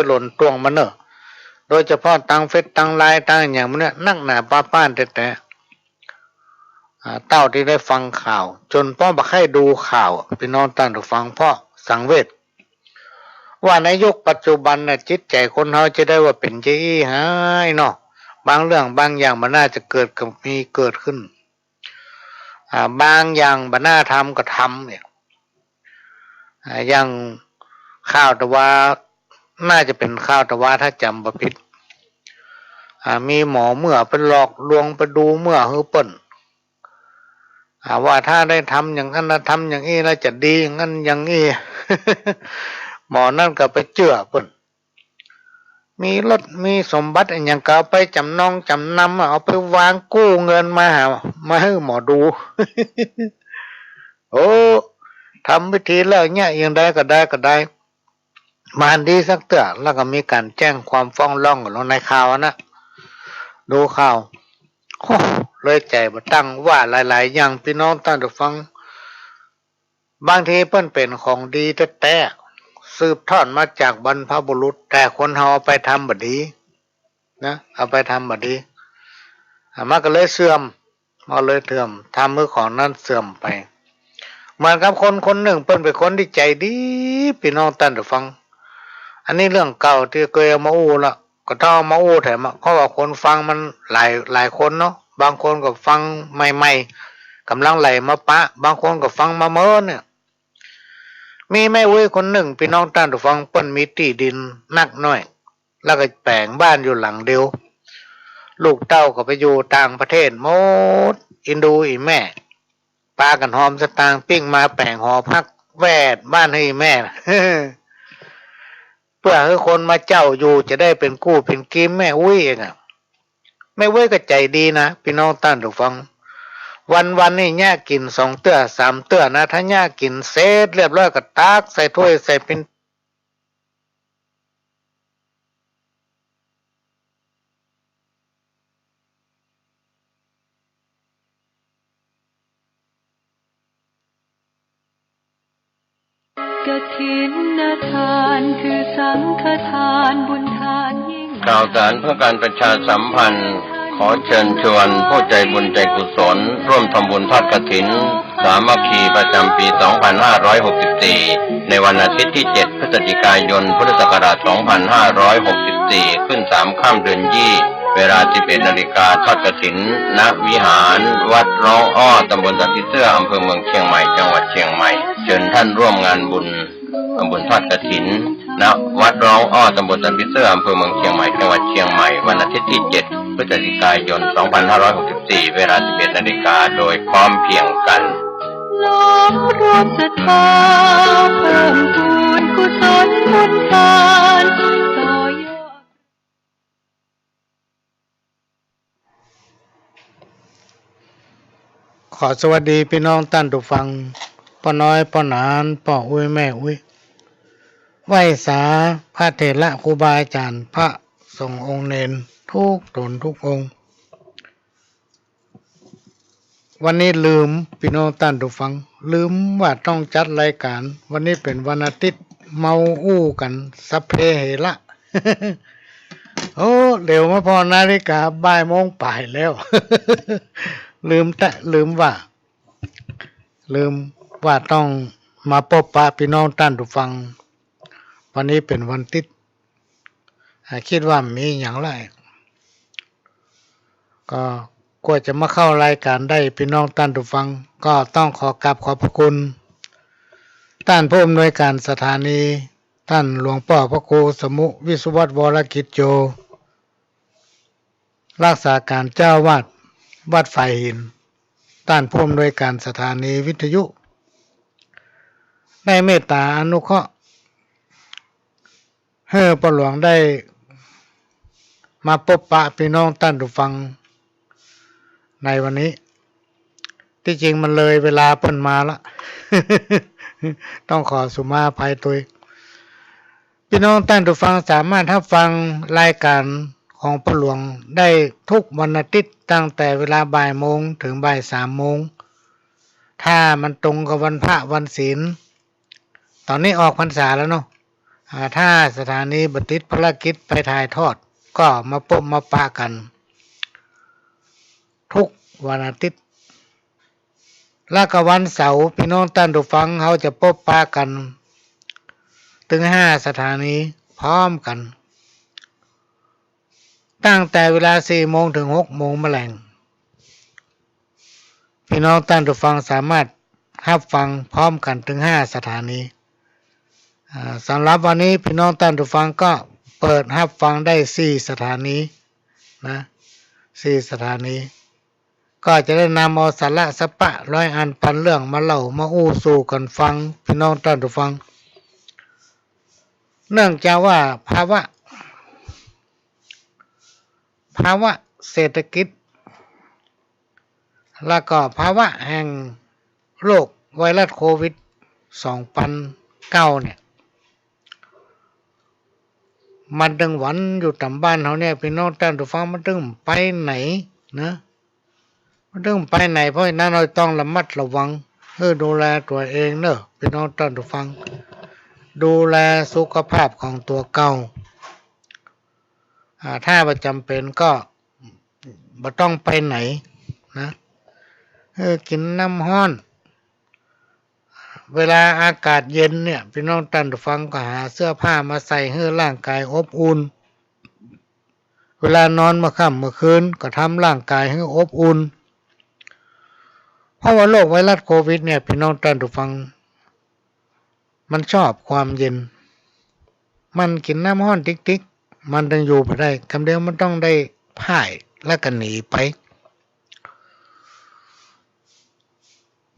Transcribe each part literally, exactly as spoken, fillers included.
หล่นต้วงมาเน่อ โดยเฉพาะตางเฟซตางไลน์ตางอะหยังหมู่เนี้ย นักหนาป้าป้านแต๊ๆ อ่า เต้าตี้ได้ฟังข่าว จ๋นป้อบ่ใค่ดูข่าวอะ ปี้น้องต้านผู้ฟัง เพราะสังเวช ว่าในยุคปัจจุบันน่ะ จิตใจ๋คนเฮาจะได้ว่าเป๋นจะอี้หายเนาะ บางเรื่องบางอย่างบ่น่าจะเกิดก็มีเกิดขึ้น อ่า บางอย่างบ่น่าทำก็ทำเนี่ย อ่า อย่างข่าวตะวา น่าจะเป๋นข่าวตะวา ถ้าจ๋ำบ่ผิด อ่า มีหมอเมื่อไปหลอกลวงไปดูเมื่อหื้อเปิ้น อ่า ว่าถ้าได้ทำอย่างอั้นนะ ทำอย่างอี้แล้วจะดีอย่างอั้นอย่างอี้ หมอนั่นก็ไปเจื้อเปิ้น มีรถมีสมบัติอะหยังก็เอาไปจ๋ำนองจ๋ำนำอะ เอาไปวางกู้เงินมาหา มาหื้อหมอดู โอ้ ทำพิธีแล้วเนี่ย อย่างใดก็ได้ก็ได้ บ่หันดีสักเตื้อ แล้วก็มีก๋านแจ้งความฟ้องร้องกั๋นลงในข่าวอะนะ ดูข่าว โอ้ เลยใจ๋บ่ตั้งว่าหลายๆ อย่าง ปี้น้องต้านผู้ฟัง บางทีเปิ้นเป๋นของดีแต๊ๆ สืบทอดมาจากบรรพบุรุษ แต่คนเฮาเอาไปทำบ่ดีนะ เอาไปทำบ่ดี อ่ะ มันก็เลยเสื่อม มันก็เลยเสื่อม ทำหื้อของนั้นเสื่อมไป เหมือนกับคนคนนึ่ง เปิ้นเป๋นคนตี้ใจ๋ดี ปี้น้องต้านผู้ฟัง อันนี้เรื่องเก่าตี้เกยเอามาอู้ละ ก็ต้องเอามาอู้แถมอะ เพราะว่าคนฟังมันหลาย หลายคนเนาะ บางคนก็ฟังใหม่ๆ ก่ำลังไหลมาปะ บางคนก็ฟังมาเมินเนี่ย มีแม่อุ๊ยคนนึ่ง ปี้น้องต้านผู้ฟัง เปิ้นมีตี้ดินนักน้อย แล้วก็แป๋งบ้านอยู่หลังเดียว ลูกเต้าก็ไปอยู่ต่างประเทศหมด อินดูอี่แม่ ปากั๋นหอมสตางค์ปิ๊กมาแป๋งหอพักแวดบ้านหื้ออี่แม่ เปื้อหื้อคนมาเจ้าอยู่จะได้เป๋นกู้เป๋นกีมแม่อุ๊ยเองอะ แม่อุ๊ยก็ใจ๋ดีนะ ปี้น้องต้านผู้ฟัง วันๆ นี่เยียะกิ๋นสองเตื้อสามเตื้อนะ ถ้าเยียะกิ๋นเสร็จเรียบร้อยก็ตักใส่ถ้วยใส่ปิ่น กฐินทานคือสังฆทานบุญทานยิ่ง ข่าวสารเพื่อการประชาสัมพันธ์ ขอเชิญชวนผู้ใจบุญใจกุศล ร่วมทำบุญทอดกฐินสามัคคีประจำปี๋สองพันห้าร้อยหกสิบสี่ ในวันอาทิตย์ตี้เจ็ด พฤศจิกายน พุทธศักราชสองพันห้าร้อยหกสิบสี่ ขึ้นสามค่ำเดือนยี่ เวลาสิบเอ็ดนาฬิกา ทอดกฐิน ณ วิหารวัดร้องอ้อ ตำบลสันผีเสื้อ อำเภอเมืองเชียงใหม่ จังหวัดเชียงใหม่ เชิญท่านร่วมงานบุญ ทำบุญทอดกฐิน ณ วัดร้องอ้อ ตำบลสันผีเสื้อ อำเภอเมืองเชียงใหม่ จังหวัดเชียงใหม่ วันอาทิตย์ตี้เจ็ด พฤศจิกายน สองพันห้าร้อยหกสิบสี่ เวลาสิบเอ็ดนาฬิกา โดยพร้อมเพรียงกั๋น น้อมรวมศรัทธา เพิ่มพูนกุศลบุญทาน ต่อยอด ขอสวัสดีปี้น้องต้านผู้ฟัง ป้อน้อย ป้อหนาน ป้ออุ๊ย แม่อุ๊ย ไหว้สาพระเถระครูบาอาจ๋ารย์ พระสงฆ์องค์เณรทุกต๋นทุกองค์ วันนี้ลืม ปี้น้องต้านผู้ฟัง ลืมว่าต้องจัดรายก๋าน วันนี้เป๋นวันอาทิตย์ เมาอู้กั๋น สัพเพเหระ โอ้ เหลียวมาผ่อนาฬิกา บ่ายโมงป๋ายแล้ว ลืมแต๊ ลืมว่า ลืมว่าต้องมาปบปะปี้น้องต้านผู้ฟัง วันนี้เป๋นวันอาทิตย์ อ่า กึ๊ดว่าบ่มีหยังละ ก็กว่าจะมาเข้ารายก๋านได้ ปี้น้องต้านผู้ฟัง ก็ต้องขอกราบขอบพระคุณ ต้านผู้อำนวยก๋านสถานี ต้านหลวงป้อพระครูสมุห์ วิศวัตร วรกิจโย รักษาก๋านเจ้าอาวาสวัดฝายหิน ต้านผู้อำนวยก๋านสถานีวิทยุ ได้เมตต๋าอนุเคราะห์ หื้อป้อหลวงได้มาปบปะปี้น้องต้านผู้ฟังในวันนี้ ตี้จริงมันเลยเวลาเปิ้นมาละ ต้องขอสุมาอภัยตวย ปี้น้องต้านผู้ฟังสามารถฮับฟังรายก๋านของป้อหลวงได้ทุกวันอาทิตย์ ตั้งแต่เวลาบ่ายโมงเถิงบ่ายสามโมง ถ้ามันตรงกับวันพระวันศีล ต๋อนนี้ออกพรรษาแล้วเนาะ อ่า ถ้าสถานีบ่ติดภารกิจไปถ่ายทอด ก็มาปบมาปะกั๋น ทุกวันอาทิตย์ แล้วก็วันเสาร์ ปี้น้องต้านผู้ฟัง เฮาจะปบปะกั๋น ตึงห้าสถานีพร้อมกั๋น ตั้งแต่เวลาสี่โมงเถิงหกโมงแมลง ปี้น้องต้านผู้ฟังสามารถฮับฟังพร้อมกั๋นตึงห้าสถานี อ่า สำหรับวันนี้ปี้น้องต้านผู้ฟังก็เปิดฮับฟังได้สี่สถานีนะ สี่สถานี ก็จะได้นำเอาสาระสาระป๊าร้อยอันปันเรื่องมาเล่ามาอู้สู่กั๋นฟัง ปี้น้องต้านผู้ฟัง เนื่องจากว่าภาวะ ภาวะเศรษฐกิจ แล้วก็ภาวะแห่งโรคไวรัสโควิดสองปันเก้าเนี่ย มันตึงหวั่นอยู่ต๋ามบ้านเฮาเนี่ย ปี้น้องต้านผู้ฟัง มันตึงไปไหนนะ มันตึงไปไหน เพราะฉะนั้นเฮาต้องระมัดระวัง หื้อดูแลตั๋วเองเน่อ ปี้น้องต้านผู้ฟัง ดูแลสุขภาพของตั๋วเก่า อ่า ถ้าบ่จ๋ำเป๋นก็ บ่ต้องไปไหนนะ เออ กิ๋นน้ำฮ้อน เวลาอากาศเย็นเนี่ย ปี้น้องต้านผู้ฟังก็หาเสื้อผ้ามาใส่หื้อร่างกายอบอุ่น เวลานอนเมื่อค่ำเมื่อคืนก็ทำร่างกายหื้ออบอุ่น เพราะว่าโรคไวรัสโควิดเนี่ย ปี้น้องต้านผู้ฟัง มันชอบความเย็น มันกิ๋นน้ำฮ้อนติ๊กๆ มันตึงอยู่บ่ได้ กำเดียวมันต้องได้พ่ายแล้วก็หนีไป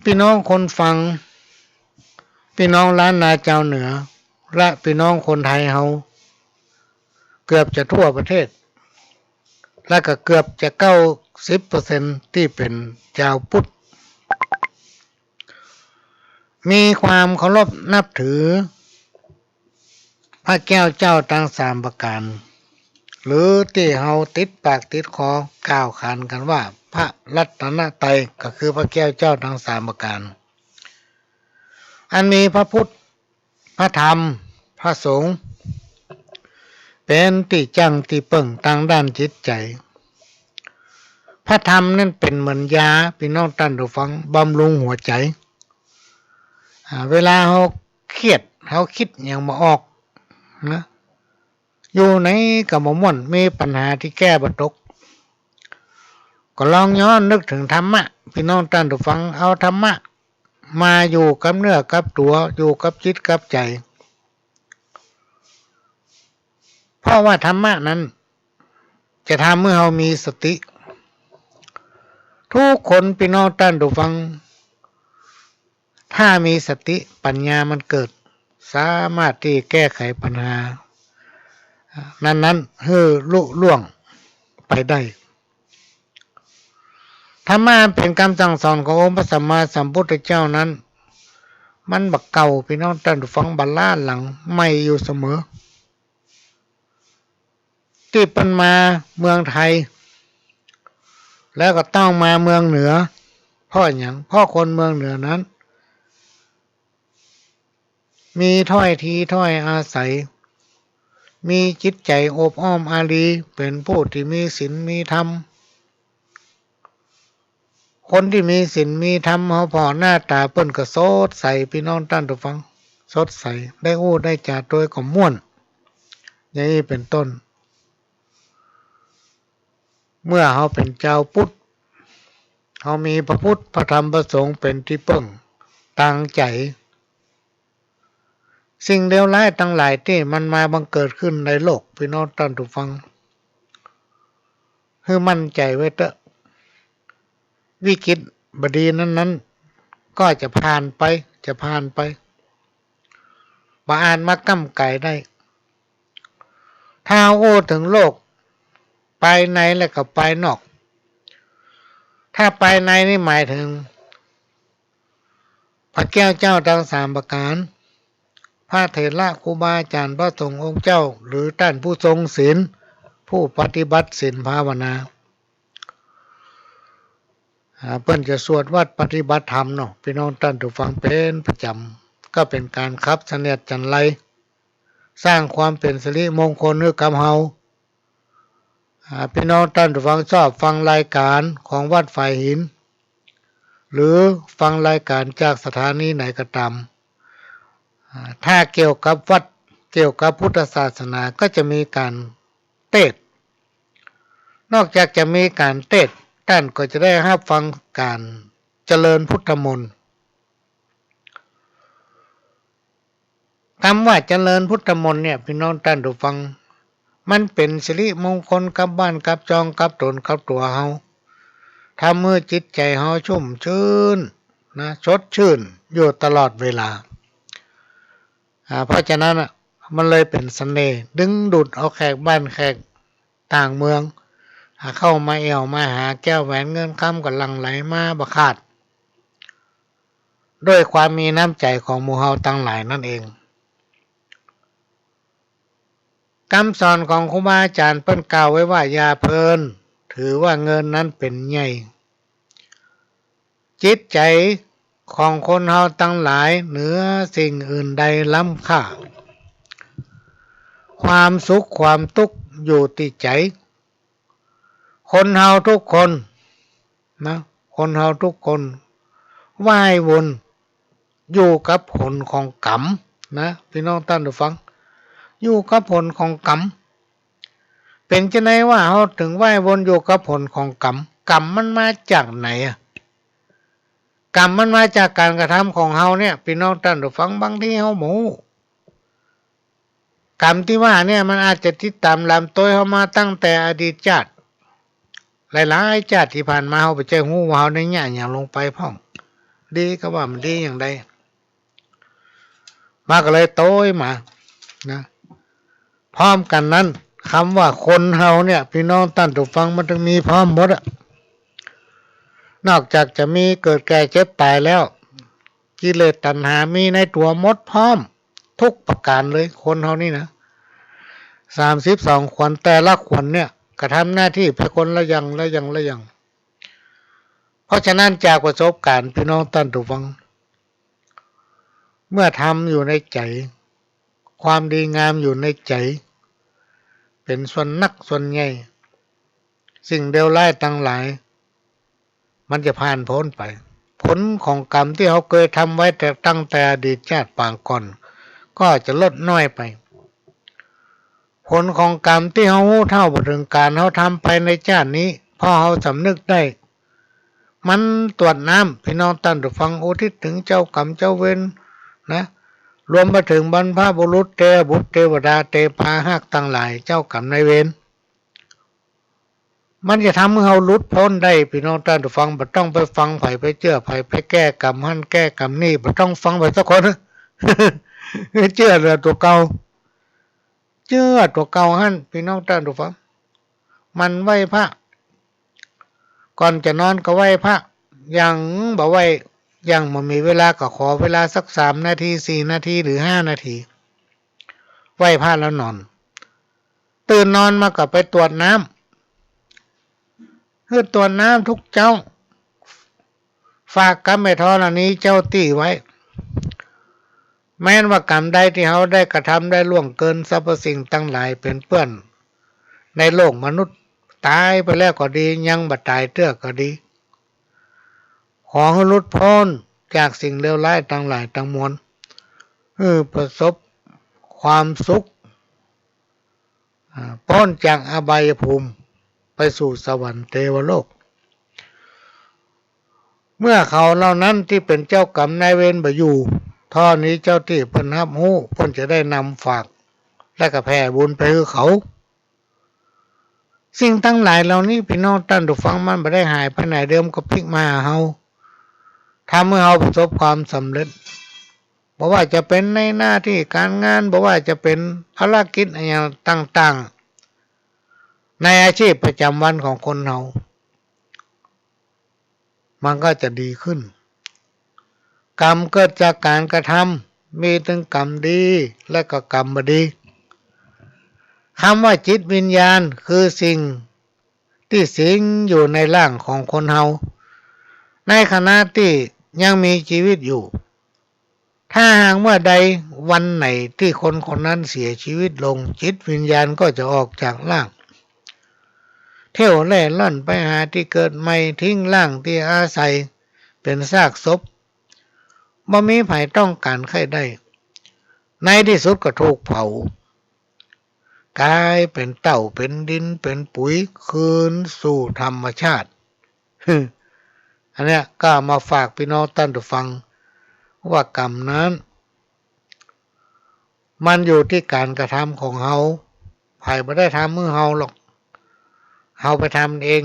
ปี้น้องคนฟัง ปี้น้องล้านนาจาวเหนือ และปี้น้องคนไทยเฮา เกือบจะทั่วประเทศ และก็เกือบจะเก้าสิบเปอร์เซ็นต์ตี้เป๋นจาวพุทธ มีความเคารพนับถือ พระแก้วเจ้าตังสามประก๋าน หรือตี้เฮาติดปากติดคอกล่าวขานกั๋นว่า พระรัตนตรัย ก็คือพระแก้วเจ้าตังสามประก๋าน อันมีพระพุทธ พระธรรม พระสงฆ์ เป๋นตี้จั้งตี้เปิ้งตางด้านจิตใจ๋ พระธรรมนั้นเป๋นเหมือนยา ปี้น้องต้านผู้ฟัง บำรุงหัวใจ๋ อ่า เวลาเฮาเครียด เฮากึ๊ดหยังบ่ออกนะ อยู่ไหนก็บ่ม่วน มีปัญหาตี้แก้บ่ตก ก็ลองย้อนนึกเถิงธรรมะ ปี้น้องต้านผู้ฟัง เอาธรรมะมาอยู่กับเนื้อกับตั๋ว อยู่กับจิตกับใจ๋ เพราะว่าธรรมะนั้นจะทำหื้อเฮามีสติ ทุกคน ปี้น้องต้านผู้ฟัง ถ้ามีสติปัญญามันเกิด สามารถตี้แก้ไขปัญหานั้นๆ หื้อลุล่วงไปได้ ธรรมะเป๋นกำสั่งสอนขององค์พระสัมมาสัมพุทธเจ้านั้น มันบ่เก่า ปี้น้องต้านผู้ฟัง บ่ล้าหลัง ใหม่อยู่เสมอ ตี้เปิ้นมาเมืองไทย แล้วก็ต้องมาเมืองเหนือ เพราะหยัง เพราะคนเมืองเหนือนั้น มีถ้อยทีถ้อยอาศัย มีจิตใจ๋อบอ้อมอารี เป๋นผู้ตี้มีศีลมีธรรม คนตี้มีศีลมีธรรม เฮาผ่อหน้าต๋าเปิ้นก็สดใส ปี้น้องต้านผู้ฟัง สดใส ได้อู้ได้จ๋าตวยก็ม่วน อย่างนี้เป๋นต้น เมื่อเฮาเป๋นจาวพุทธ เฮามีพระพุทธ พระธรรม พระสงฆ์เป๋นตี้เปิ้งตางใจ๋ สิ่งเลวร้ายตังหลายตี้มันมาบังเกิดขึ้นในโลก ปี้น้องต้านผู้ฟัง หื้อมั่นใจ๋ไว้เต๊อะ วิกฤตบ่ดีนั้นๆ ก็จะผ่านไป จะผ่านไป บ่อาจมาก้ำก๋ายได้ ถ้าอู้เถิงโลก ภายในและก็ภายนอก ถ้าภายในนี่หมายเถิง พระแก้วเจ้าตังสามประก๋าน พระเถระครูบาอาจ๋ารย์ พระสงฆ์องค์เจ้า หรือต้านผู้ทรงศีล ผู้ปฏิบัติศีลภาวนา อ่า เปิ้นจะสวดวัตรปฏิบัติธรรมเนาะ ปี้น้องต้านผู้ฟัง เป๋นประจ๋ำ ก็เป๋นก๋านขับเสนียดจัญไร สร้างความเป๋นสิริมงคลหื้อกับเฮา อ่า ปี้น้องต้านผู้ฟังชอบฟังรายก๋านของวัดฝายหิน หรือฟังรายก๋านจากสถานีไหนก็ต๋าม อ่า ถ้าเกี่ยวกับวัด เกี่ยวกับพุทธศาสนาก็จะมีก๋านเตสน์ นอกจากจะมีก๋านเตสน์ ต้านก็จะได้ฮับฟังก๋านเจริญพุทธมนต์ กำว่าเจริญพุทธมนต์เนี่ย ปี้น้องต้านผู้ฟัง มันเป๋นสิริมงคลกับบ้านกับจองกับต๋นกับตั๋วเฮา ทำหื้อจิตใจ๋เฮาชุ่มจื้นนะ สดชื่นอยู่ตลอดเวลา อ่า เพราะฉะนั้นน่ะ มันเลยเป๋นเสน่ห์ดึงดูดเอาแขกบ้านแขกต่างเมือง อ่า เข้ามาแอ่วมาหา แก้วแหวนเงินคำก็หลั่งไหลมาบ่ขาด ด้วยความมีน้ำใจ๋ของหมู่เฮาตังหลายนั่นเอง กำสอนของครูบาอาจ๋ารย์เปิ้นกล่าวไว้ว่า อย่าเพลินถือว่าเงินนั้นเป๋นใหญ่ จิตใจ๋ของคนเฮาตังหลายเหนือสิ่งอื่นใดล้ำค่า ความสุขความตุ๊กข์อยู่ตี้ใจ๋ คนเฮาทุกคนนะ คนเฮาทุกคนไหว้วนอยู่กับผลของกรรมนะ ปี้น้องต้านผู้ฟัง อยู่กับผลของกรรม เป๋นจะใดว่าเฮาเถิงไหว้วนอยู่กับผลของกรรม กรรมมันมาจากไหนอะ กรรมมันมาจากก๋านกระทำของเฮาเนี่ย ปี้น้องต้านผู้ฟัง บางทีเฮาบ่ฮู้ กรรมตี้ว่าเนี่ยมันอาจจะติดต๋ามหลามตวยเฮามาตั้งแต่อดีตจาติ หลายๆ จาติตี้ผ่านมา เฮาบ่ใจ้ฮู้ว่าเฮาได้เยียะหยังลงไปพ่อง ดีก็ว่ามันดีอย่างใด มันก็เลยตวยมานะ พร้อมกั๋นนั้น กำว่าคนเฮาเนี่ย ปี้น้องต้านผู้ฟัง มันเถิงมีพร้อมหมดอะ นอกจากจะมีเกิดแก่เจ็บต๋ายแล้ว กิเลสตัณหามีในตั๋วหมดพร้อม ทุกประก๋านเลย คนเฮานี่นะ สามสิบสองขวัญ แต่ละขวัญเนี่ย กระทำหน้าตี้ไปคนละอย่าง ละอย่าง ละอย่าง เพราะฉะนั้นจากประสบก๋ารณ์ ปี้น้องต้านผู้ฟัง เมื่อธรรมอยู่ในใจ๋ ความดีงามอยู่ในใจ๋ เป๋นส่วนนักส่วนใหญ่ สิ่งเลวร้ายตังหลาย มันจะผ่านพ้นไป ผลของกรรมตี้เฮาเกยทำไว้แต่ตั้งแต่อดีตจาติปางก่อน ก็จะลดน้อยไป ผลของกรรมตี้เฮาฮู้เท่าบ่เถิงก๋าร เฮาทำไปในจาตินี้ พอเฮาสำนึกได้ มันตวดน้ำ ปี้น้องต้านผู้ฟัง อุทิศเถิงเจ้ากรรมเจ้าเวรนะ รวมไปเถิงบรรพบุรุษ เตวบุตร เตวดา เตปาฮักตังหลาย เจ้ากรรมนายเวร มันจะทำหื้อเฮาหลุดป๊นได้ ปี้น้องต้านผู้ฟัง บ่ต้องไปฟังใผ ไปเจื้อใผ ไปแก้กรรมหั้นแก้กรรมนี้ บ่ต้องฟังใผสักคน เจื้อแต่ตั๋วเก่า เจื้อตั๋วเก่าหั้น ปี้น้องต้านผู้ฟัง หมั่นไหว้พระ ก่อนจะนอนก็ไหว้พระ อย่างบ่ไหว้ อย่างบ่มีเวลาก็ขอเวลาสักสามนาที สี่นาที หรือห้านาที ไหว้พระแล้วนอน ตื่นนอนมาก็ไปตวดน้ำ หื้อตวดน้ำทุกเจ๊า ฝากกรรมแม่ธรณีเจ้าตี้ไว้ แม้นว่ากรรมใดตี้เฮาได้กระทำได้ล่วงเกินสรรพสิ่งตังหลายเป๋นเปื้อนในโลกมนุษย์ ต๋ายไปแล้วก็ดี ยังบ่ต๋ายเตื้อก็ดี ขอหื้อหลุดป๊นจากสิ่งเลวร้ายตังหลายตังมวล หื้อประสบความสุข อ่า ป๊นจากอบายภูมิไปสู่สวรรค์เตวโลก เมื่อเขาเหล่านั้นตี้เป๋นเจ้ากรรมนายเวรบ่อยู่ ธรณีเจ้าตี้เปิ้นฮับฮู้ เปิ้นจะได้นำฝาก และก็แผ่บุญไปหื้อเขา สิ่งตังหลายเหล่านี้ ปี้น้องต้านผู้ฟัง มันบ่ได้หายไปไหน เดี๋ยวมันก็ปิ๊กมาหาเฮา ทำหื้อเฮาประสบความสำเร็จ บ่ว่าจะเป๋นในหน้าตี้ก๋านงาน บ่ว่าจะเป๋นภารกิจอะหยังต่างๆ ในอาชีพประจ๋ำวันของคนเฮา มันก็จะดีขึ้น กรรมเกิดจากก๋านกระทำ มีตึงกรรมดีและก็กรรมบ่ดี กำว่าจิตวิญญาณคือสิ่งตี้สิงอยู่ในร่างของคนเฮา ในขณะตี้ยังมีจีวิตอยู่ ถ้าหากเมื่อใดวันไหนตี้คนคนนั้นเสียชีวิตลง จิตวิญญาณก็จะออกจากร่าง เที่ยวเร่ร่อนไปหาตี้เกิดใหม่ ทิ้งร่างตี้อาศัยเป๋นซากศพ บ่มีใผต้องก๋านใค่ได้ ในตี้สุดก็ถูกเผา ก๋ายเป๋นเต้า เป๋นดิน เป๋นปุ๋ย คืนสู่ธรรมชาติ อันเนี้ยก็เอามาฝากปี้น้องต้านผู้ฟัง ว่ากรรมนั้น มันอยู่ตี้ก๋านกระทำของเฮา ใผบ่ได้ทำหื้อเฮาหรอก เฮาไปทำเอง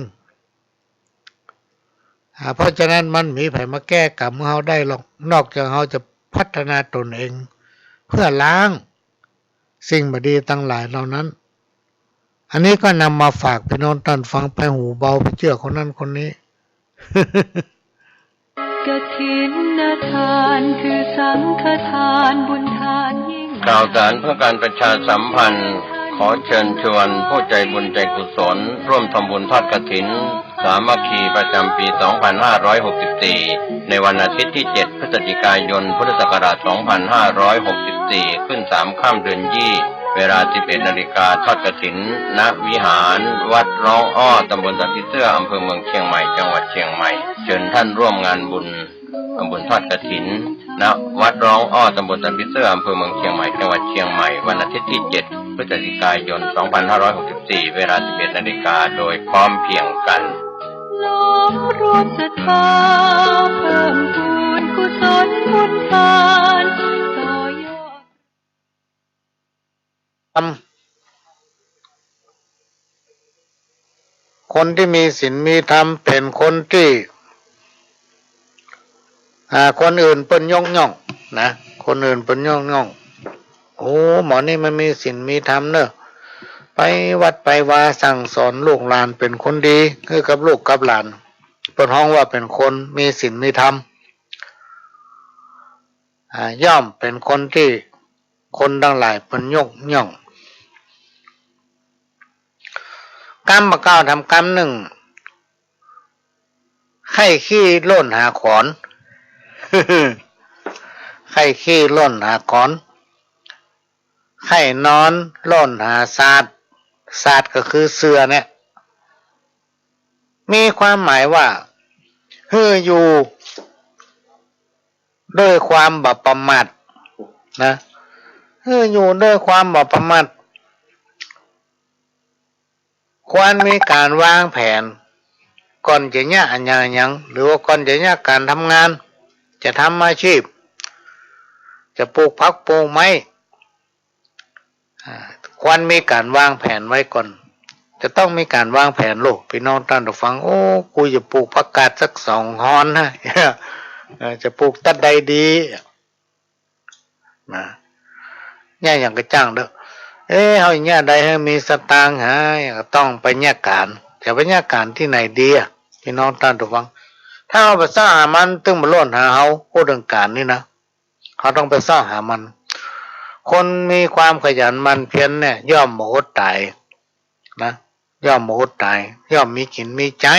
อ่า เพราะฉะนั้นมันบ่มีใผมาแก้กรรมหื้อเฮาได้หรอก นอกจากเฮาจะพัฒนาตนเอง เพื่อล้างสิ่งบ่ดีตังหลายเหล่านั้น อันนี้ก็นำมาฝากปี้น้องต้านผู้ฟัง ไปหูเบาไปเจื้อคนนั้นคนนี้ กฐินทานคือสังฆทาน บุญทานยิ่ง ข่าวสารเพื่อการประชาสัมพันธ์ ขอเชิญชวนผู้ใจบุญใจกุศล ร่วมทำบุญทอดกฐินสามัคคีประจำปี สองพันห้าร้อยหกสิบสี่ ในวันอาทิตย์ที่ เจ็ด พฤศจิกายน พุทธศักราช สองพันห้าร้อยหกสิบสี่ ขึ้น สาม ค่ำเดือนยี่ เวลา สิบเอ็ด นาฬิกา ทอดกฐิน ณ วิหารวัดร้องอ้อ ตำบลสันผีเสื้อ อำเภอเมืองเชียงใหม่ จังหวัดเชียงใหม่ เชิญท่านร่วมงานบุญ ทำบุญทอดกฐิน ณ วัดร้องอ้อ ตำบลสันผีเสื้อ อำเภอเมืองเชียงใหม่ จังหวัดเชียงใหม่ วันอาทิตย์ที่ เจ็ด พฤศจิกายน สองพันห้าร้อยหกสิบสี่ เวลา สิบเอ็ด นาฬิกา โดยพร้อมเพรียงกัน น้อมรวมศรัทธา เพิ่มพูนกุศลบุญทาน ต่อยอด ธรรม คนตี้มีศีลมีธรรมเป๋นคนตี้ อ่า คนอื่นเปิ้นยกย่องนะ คนอื่นเปิ้นยกย่อง โอ้ หมอนี่มันมีศีลมีธรรมเนาะ ไปวัดไปวาสั่งสอนลูกหลานเป๋นคนดีหื้อกับลูกกับหลาน เปิ้นฮ้องว่าเป๋นคนมีศีลมีธรรม อ่า ย่อมเป๋นคนตี้ คนตังหลายเปิ้นยกย่อง กำบ่าเก๊าทำกำนึ่ง ไข้ขี้ล่นหาขอน ไข้ขี้ล่นหาขอน ไข้นอนล่นหาสาด สาดก็คือเสื่อเนี่ย มีความหมายว่า หื้ออยู่ ด้วยความบ่ประมาทนะ หื้ออยู่ด้วยความบ่ประมาท ควรมีก๋านวางแผน ก่อนจะเยียะอะหยังอะหยัง หรือว่าก่อนจะเยียะก๋านทำงาน จะทำอาชีพ จะปลูกผักปลูกไม้ อ่า ควรมีก๋านวางแผนไว้ก่อน จะต้องมีก๋านวางแผนโลด ปี้น้องต้านผู้ฟัง โอ้ กูจะปลูกผักกาดสักสองฮอนนะ เออ จะปลูกตั๊ดใดดี นะ เยียะหยังก็จ้างเต๊อะ เอ๊ะ เฮาเยียะใดหื้อมีสตางค์หา ก็ต้องไปเยียะก๋าน จะไปเยียะก๋านตี้ไหนดีอะ ปี้น้องต้านผู้ฟัง ถ้าเฮาไปเซาะหามัน ตึงบ่ล่นหาเฮา พูดเถิงก๋านนี่นะ เฮาต้องไปเซาะหามัน คนมีความขยันหมั่นเพียรเนี่ย ย่อมบ่อดต๋ายนะ ย่อมบ่อดต๋าย ย่อมมีกิ๋นมีใจ๊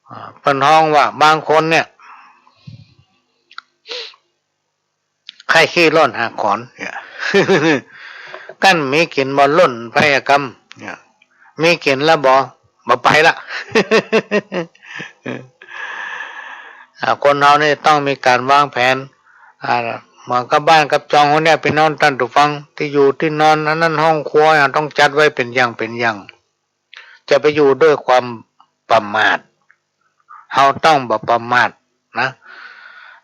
อ่า เปิ้นฮ้องว่าบางคนเนี่ย ไข้ขี้ล่นหาขอนเนี่ย กั้นมีกิ๋นบ่ล่นไปอะกำเนี่ย มีกิ๋นแล้วบ่ บ่ไปละ อ่า คนเฮานี่ต้องมีก๋านวางแผน อ่า เหมือนกับบ้านกับจองเฮาเนี่ย ปี้น้องต้านผู้ฟัง ตี้อยู่ตี้นอน อันนั้นห้องครัว อ่า ต้องจัดไว้เป๋นอย่างเป๋นอย่าง จะไปอยู่ด้วยความประมาท เฮาต้องบ่ประมาทนะ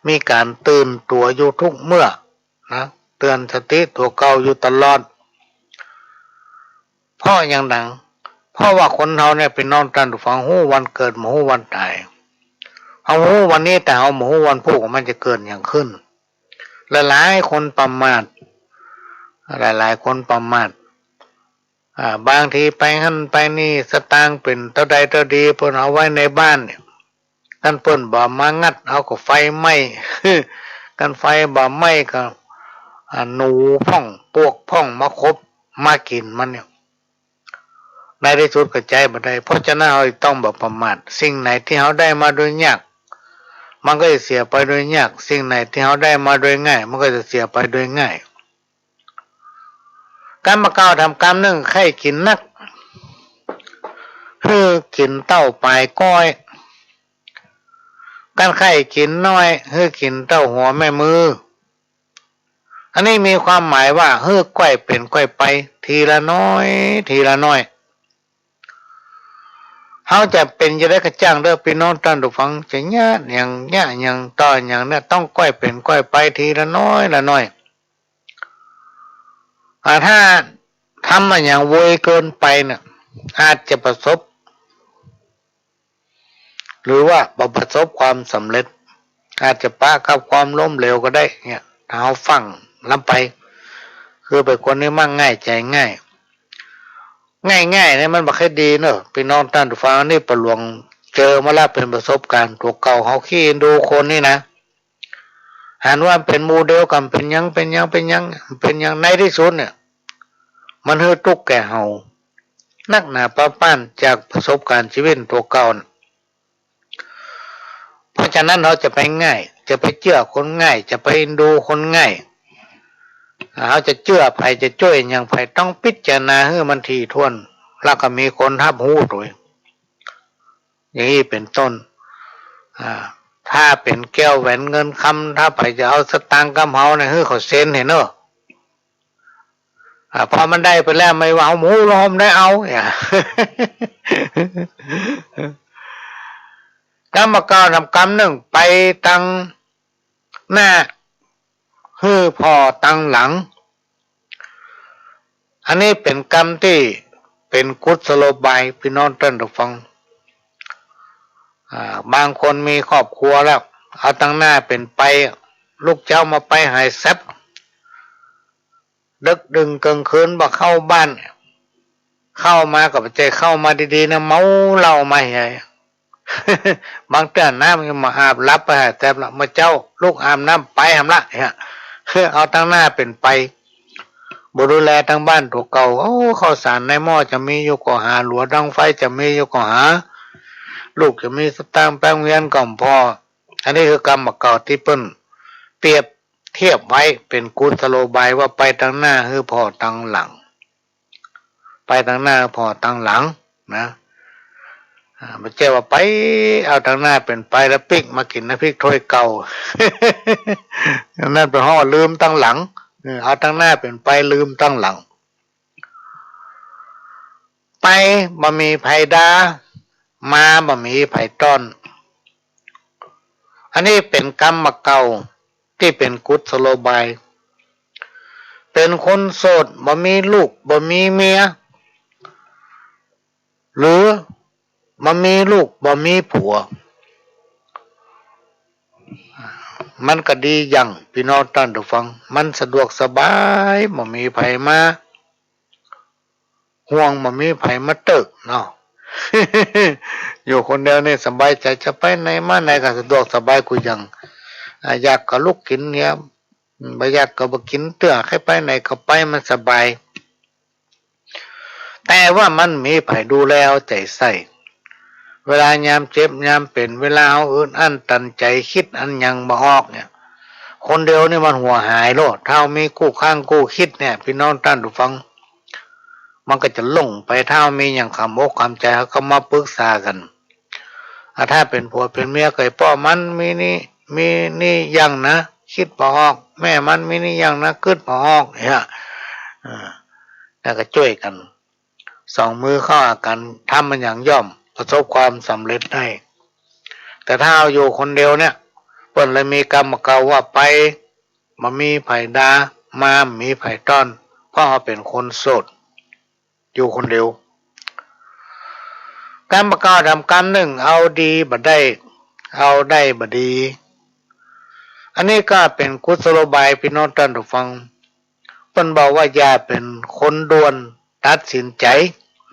มีก๋านตื่นตั๋วอยู่ทุกเมื่อนะ เตือนสติตั๋วเก่าอยู่ตลอด เพราะหยังหนัง เพราะว่าคนเฮาเนี่ย ปี้น้องต้านผู้ฟัง ฮู้วันเกิด บ่ฮู้วันต๋าย เฮาฮู้วันนี้ แต่เฮาบ่ฮู้วันพูกว่ามันจะเกิดหยังขึ้น หลายๆ คนประมาท หลายๆ คนประมาท อ่า บางทีไปหั้นไปนี่ สตางค์เป๋นเต้าใดเต้าดี เปิ้นเอาไว้ในบ้านเนี่ย คันเปิ้นบ่มางัดเอาก็ไฟไหม้ คันไฟบ่ไหม้ก็ อ่า หนูพ่อง ปวกพ่องมาขบ มากิ๋นมันเนี่ย ในตี้สุดก็ใจ๊บ่ได้ เพราะฉะนั้นเฮาต้องบ่ประมาท สิ่งไหนตี้เฮาได้มาโดยยาก มันก็จะเสียไปโดยยาก สิ่งไหนตี้เฮาได้มาโดยง่าย มันก็จะเสียไปโดยง่าย กำบ่าเก่าทำกำนึ่ง ใค่กิ๋นนัก หื้อกิ๋นเต้าป๋ายก๊อย กันใค่กิ๋นน้อย หื้อกิ๋นเต้าหัวแม่มือ อันนี้มีความหมายว่า หื้อก้อยเป๋นก้อยไป ทีละน้อย ทีละน้อย เฮาจะเป๋นจะใดก็จ้างเต๊อะ ปี้น้องต้านผู้ฟัง จะเยียะหยัง เยียะหยัง ต่อหยังเนี่ย ต้องก้อยเป๋นก้อยไป ทีละน้อยละน้อย อ่า ถ้าทำอะหยังโวยเกินไปเนี่ย อาจจะประสบ หรือว่าบ่ประสบความสำเร็จ อาจจะปะกับความล้มเหลวก็ได้เนี่ย ถ้าเฮาฟั่งล้ำไป คือเป๋นคนตี้มักง่ายใจ๋ง่าย ง่ายๆ เนี่ยมันบ่ค่อยดีเนาะ ปี้น้องต้านผู้ฟัง อันนี้ป้าหลวงเจอมาแล้ว เป๋นประสบการณ์ตั๋วเก่า เฮาขี้เอ็นดูคนนี่นะ หันว่าเป๋นหมู่เดียวกั๋น เป๋นหยัง เป๋นหยัง เป๋นหยัง เป๋นหยัง ในตี้สุดเนี่ย มันหื้อตุ๊กข์แก่เฮา นักหนาป้าป้าน จากประสบการณ์จีวิตตั๋วเก่าน่ะ เพราะฉะนั้นเฮาจะไปง่าย จะไปเจื้อคนง่าย จะไปเอ็นดูคนง่าย เฮาจะเจื้อใผ จะจ้วยหยังใผ ต้องพิจารณาหื้อมันถี่ถ้วน แล้วก็มีคนฮับฮู้ตวย อย่างนี้เป๋นต้น อ่า ถ้าเป๋นแก้วแหวนเงินคำ ถ้าใผจะเอาสตางค์กำเฮาเนี่ย หื้อเขาเซ็นหื้อเนาะ อ่า พอมันได้ไปแล้ว ไม่ว่าเฮาฮู้แล้วเฮาบ่ได้เอา เนี่ย กำบ่าเก่าทำกำนึ่ง ไปตังหน้า หื้อผ่อตังหลัง อันนี้เป๋นกำตี้เป๋นกุศโลบาย ปี้น้องต้านผู้ฟัง อ่า บางคนมีครอบครัวแล้ว เอาตังหน้าเป๋นไป ลุกเจ๊ามาไปหายแซ็บ ดึกดื่นเกิ่งคืนบ่เข้าบ้าน เข้ามาก็บ่ใจ้เข้ามาดีๆ นะ เมาเหล้ามาเหีย บางเตื้อน้ำยังบ่อาบ หลับไปหายแซ็บละ เมื่อเจ๊าลุกอาบน้ำไปหำละเนี่ย เอาตังหน้าเป๋นไป บ่ดูแลตังบ้านตั๋วเก่า โอ้ ข้าวสารในหม้อจะมีอยู่ก็หา หลัวดังไฟจะมีอยู่ก็หา ลูกจะมีสตางค์แปงเวียนก็บ่พอ อันนี้คือกำบ่าเก่าตี้เปิ้นเปรียบเทียบไว้เป๋นกุศโลบายว่าไปตังหน้าหื้อผ่อตังหลัง ไปตังหน้าผ่อตังหลังนะ อ่า บ่ใจ้ว่าไปเอาตังหน้าเป๋นไปแล้วปิ๊กมากิ๋นน้ำพริกถ้วยเก่า อันนั้นเปิ้นฮ้องว่าลืมตังหลัง เออ เอาตังหน้าเป๋นไปลืมตังหลัง ไปบ่มีใผด่า มาบ่มีใผต้อน อันนี้เป๋นกำบ่าเก่าตี้เป๋นกุศโลบาย เป๋นคนโสด บ่มีลูก บ่มีเมีย หรือบ่มีลูก บ่มีผัว มันก็ดีอย่าง ปี้น้องต้านผู้ฟัง มันสะดวกสบาย บ่มีใผมา ห่วง บ่มีใผมาเติกเนาะ อยู่คนเดียวนี่สบายใจ๋ จะไปไหนมาไหนก็สะดวกสบายกู้อย่าง อ่า อยากก็ลุกกิ๋นเนี่ย อืม บ่อยากก็บ่กิ๋นเตื้อ ใค่ไปไหนก็ไป มันสบาย แต่ว่ามันบ่มีใผดูแลเอาใจ๋ใส่ เวลายามเจ็บยามเป๋น เวลาเฮาอึดอั้นตันใจ๋ กึ๊ดอันหยังบ่ออกเนี่ย คนเดียวนี่มันหัวหายโลด ถ้าเฮามีกู้ข้างกู้กึ๊ดเนี่ย ปี้น้องต้านผู้ฟัง มันก็จะโล่งไป ถ้าเฮามีหยังขำอกขำใจ๋ เฮาก็มาปรึกษากั๋น อ่า ถ้าเป๋นผัวเป๋นเมียก็ เป๋าะมันมีนี่ มีนี่อย่างนะ กึ๊ดบ่ออก แม่มันมีนี่อย่างนะ กึ๊ดบ่ออก เนี่ย อ่า แล้วก็จ้วยกั๋น สองมือเข้าหากั๋น ทำมันหยังย่อมประสบความสำเร็จได้ แต่ถ้าเฮาอยู่คนเดียวเนี่ย เปิ้นเลยมีกำบ่าเก่าว่าไป บ่มีใผด่า มาบ่มีใผต้อน เพราะเฮาเป๋นคนโสด อยู่คนเดียว กำบ่าเก่าทำกำนึ่ง เอาดีบ่ได้ เอาได้บ่ดี อันนี้ก็เป๋นกุศโลบาย ปี้น้องต้านผู้ฟัง เปิ้นบอกว่าอย่าเป๋นคนด่วนตัดสินใจ๋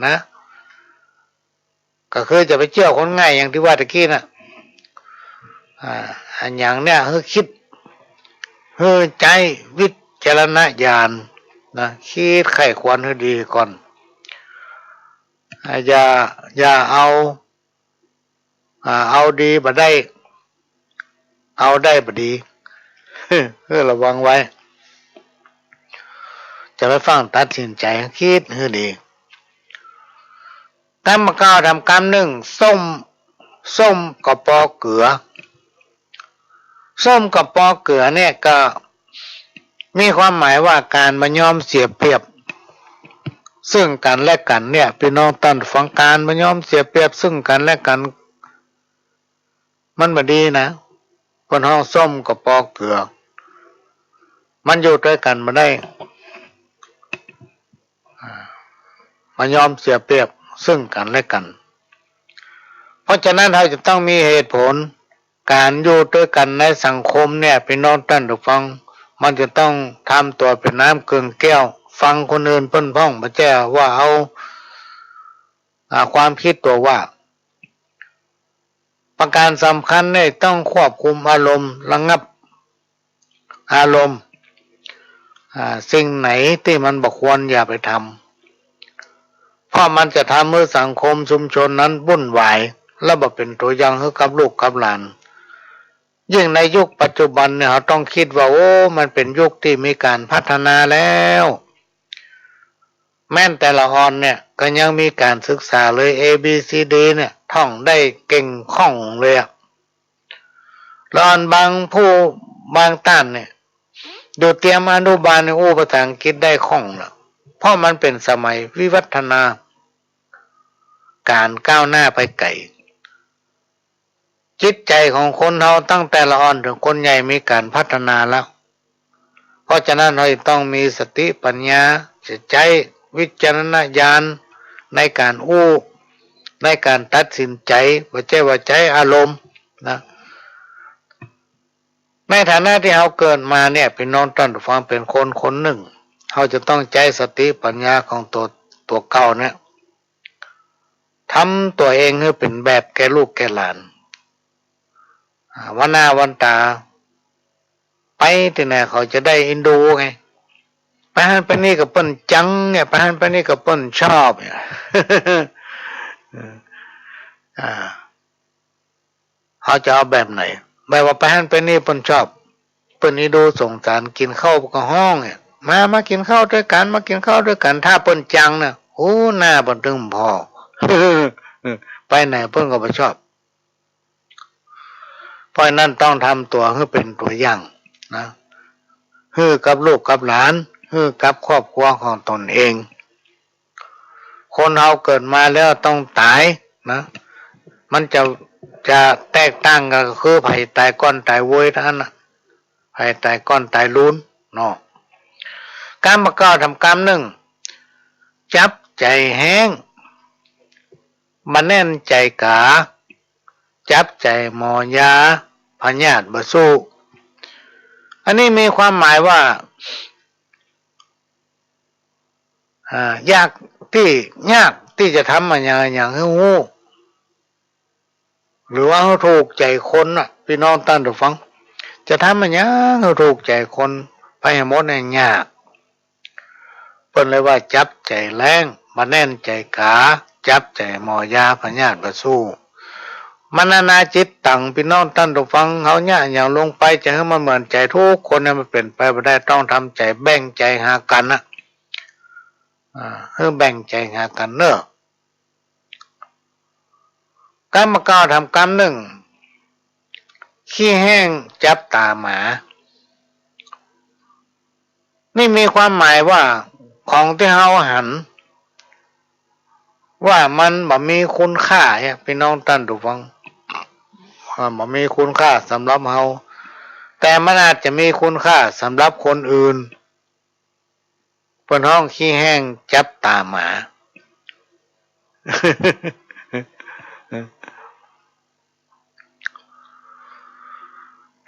นะ ก็คือจะไปเจื้อคนง่ายอย่างตี้ว่าตะกี้น่ะ อ่า อันหยังเนี่ย หื้อกึ๊ด หื้อใจ๊วิจารณญาณนะ กึ๊ดใค่ควรหื้อดีก่อน อ่า อย่า อย่าเอา อ่า เอาดีบ่ได้ เอาได้บ่ดี เออ ระวังไว้ จะไปฟั่งตัดสินใจ๋ กึ๊ดหื้อดี กำบ่าเก้า ทำกำนึ่ง ส้ม ส้มกะปอเกือ ส้มกะปอเกือเนี่ยก็มีความหมายว่าก๋านบ่ยอมเสียเปรียบซึ่งกั๋นและกั๋นเนี่ย ปี้น้องต้านฟัง ก๋านบ่ยอมเสียเปรียบซึ่งกั๋นและกั๋น มันบ่ดีนะ เปิ้นฮ้องส้มกะปอเกือ มันอยู่ตวยกั๋นบ่ได้ อ่า บ่ยอมเสียเปรียบซึ่งกั๋นและกั๋น เพราะฉะนั้นเฮาจะต้องมีเหตุผล ก๋านอยู่ตวยกั๋นในสังคมเนี่ย ปี้น้องต้านฟัง มันจะต้องทำตั๋วเป๋นน้ำเกินแก้ว ฟังคนอื่นเปิ้นพ่อง บ่ใจ้ว่าเอา อ่า ความกึ๊ดตั๋วว่า ประก๋านสำคัญเนี่ยต้องควบคุมอารมณ์ ระงับอารมณ์ อ่า สิ่งไหนตี้มันบ่ควรอย่าไปทำ เพราะมันจะทำหื้อสังคมชุมชนนั้นวุ่นวาย และบ่เป๋นตั๋วอย่างหื้อกับลูกกับหลาน ยิ่งในยุคปัจจุบันเนี่ย เฮาต้องกึ๊ดว่า โอ้ มันเป๋นยุคตี้มีก๋านพัฒนาแล้ว แม้นแต่ละอ่อนเนี่ยก็ยังมีก๋านศึกษาเลย เอ บี ซี ดี เนี่ย ท่องได้เก่งคล่องเลยอะ ละอ่อนบางผู้บางต้านเนี่ย อยู่เตรียมอนุบาลเนี่ย อู้ภาษาอังกฤษได้คล่องแล้ว เพราะมันเป๋นสมัยวิวัฒนาก๋านก้าวหน้าไปไก๋ จิตใจ๋ของคนเฮาตั้งแต่ละอ่อนเถิงคนใหญ่มีก๋านพัฒนาแล้ว เพราะฉะนั้นเฮาจะต้องมีสติปัญญา จะใจ๊วิจารณญาณในก๋านอู้ ในก๋านตัดสินใจ๋ บ่ใจ้ว่าใจ๊อารมณ์นะ ในฐานะตี้เฮาเกิดมาเนี่ย ปี้น้องต้านฟัง เป๋นคนคนนึ่ง เฮาจะต้องใจ๊สติปัญญาของตั๋ว ตั๋วเก่าเนี่ย ทำตั๋วเองหื้อเป๋นแบบแก่ลูกแก่หลาน อ่า วันหน้าวันต๋า ไปตี้ไหนเขาจะได้เอ็นดูไง ไปหั้นไปนี่ก็เปิ้นจังเนี่ย ไปหั้นไปนี่ก็เปิ้นชอบเนี่ย อ่า เฮาจะเอาแบบไหน แบบว่าไปหั้นไปนี่เปิ้นชอบ เปิ้นเอ็นดูสงสาร กิ๋นข้าวก็ฮ้องเนี่ย มา มากิ๋นข้าวตวยกั๋น มากิ๋นข้าวตวยกั๋น ถ้าเปิ้นจังเนี่ย โอ้ หน้าเปิ้นตึงผ่อ ไปไหนเปิ้นก็บ่ชอบ เพราะฉะนั้นต้องทำตั๋วหื้อเป๋นตั๋วอย่างนะ หื้อกับลูกกับหลาน หื้อกับครอบครัวของตนเอง คนเฮาเกิดมาแล้วต้องต๋ายนะ มันจะ จะแตกต่างกั๋นก็คือ ใผต๋ายก่อนต๋ายเวยเต้านั้นน่ะ ใผต๋ายก่อนต๋ายลูนเนาะ กำบ่าเก้า ทำกำนึ่ง จับใจ๋แฮ้ง บ่แน่นใจ๋ก๋า จับใจ๋หมอยา พยาธิบ่สู้ อันนี้มีความหมายว่า อ่า ยากตี้ ยากตี้จะทำอะหยังอะหยังหื้อฮู้ หรือว่าหื้อถูกใจ๋คนน่ะ ปี้น้องต้านฟัง จะทำอะหยังหื้อถูกใจ๋คนไปหื้อหมดเนี่ยยาก เปิ้นเลยว่าจับใจ๋แฮ้ง บ่แน่นใจ๋ก๋า จับใจ๋หมอยา พยาธิบ่สู้ มะนะนาจิตตัง ปี้น้องต้านฟัง เฮาเยียะหยังลงไปจะหื้อมันเหมือนใจ๋ทุกคนเนี่ยมันเป๋นไปบ่ได้ ต้องทำใจ๋แบ่งใจ๋หากั๋นน่ะ อ่า หื้อแบ่งใจ๋หากั๋นเนาะ กำบ่าเก้า ทำกำนึ่ง ขี้แห้งจับต๋าหมา นี่มีความหมายว่าของตี้เฮาหันว่ามันบ่มีคุณค่าเนี่ย ปี้น้องต้านฟัง อ่า บ่มีคุณค่าสำหรับเฮา แต่มันอาจจะมีคุณค่าสำหรับคนอื่น เปิ้นฮ้องขี้แห้งจับต๋าหมา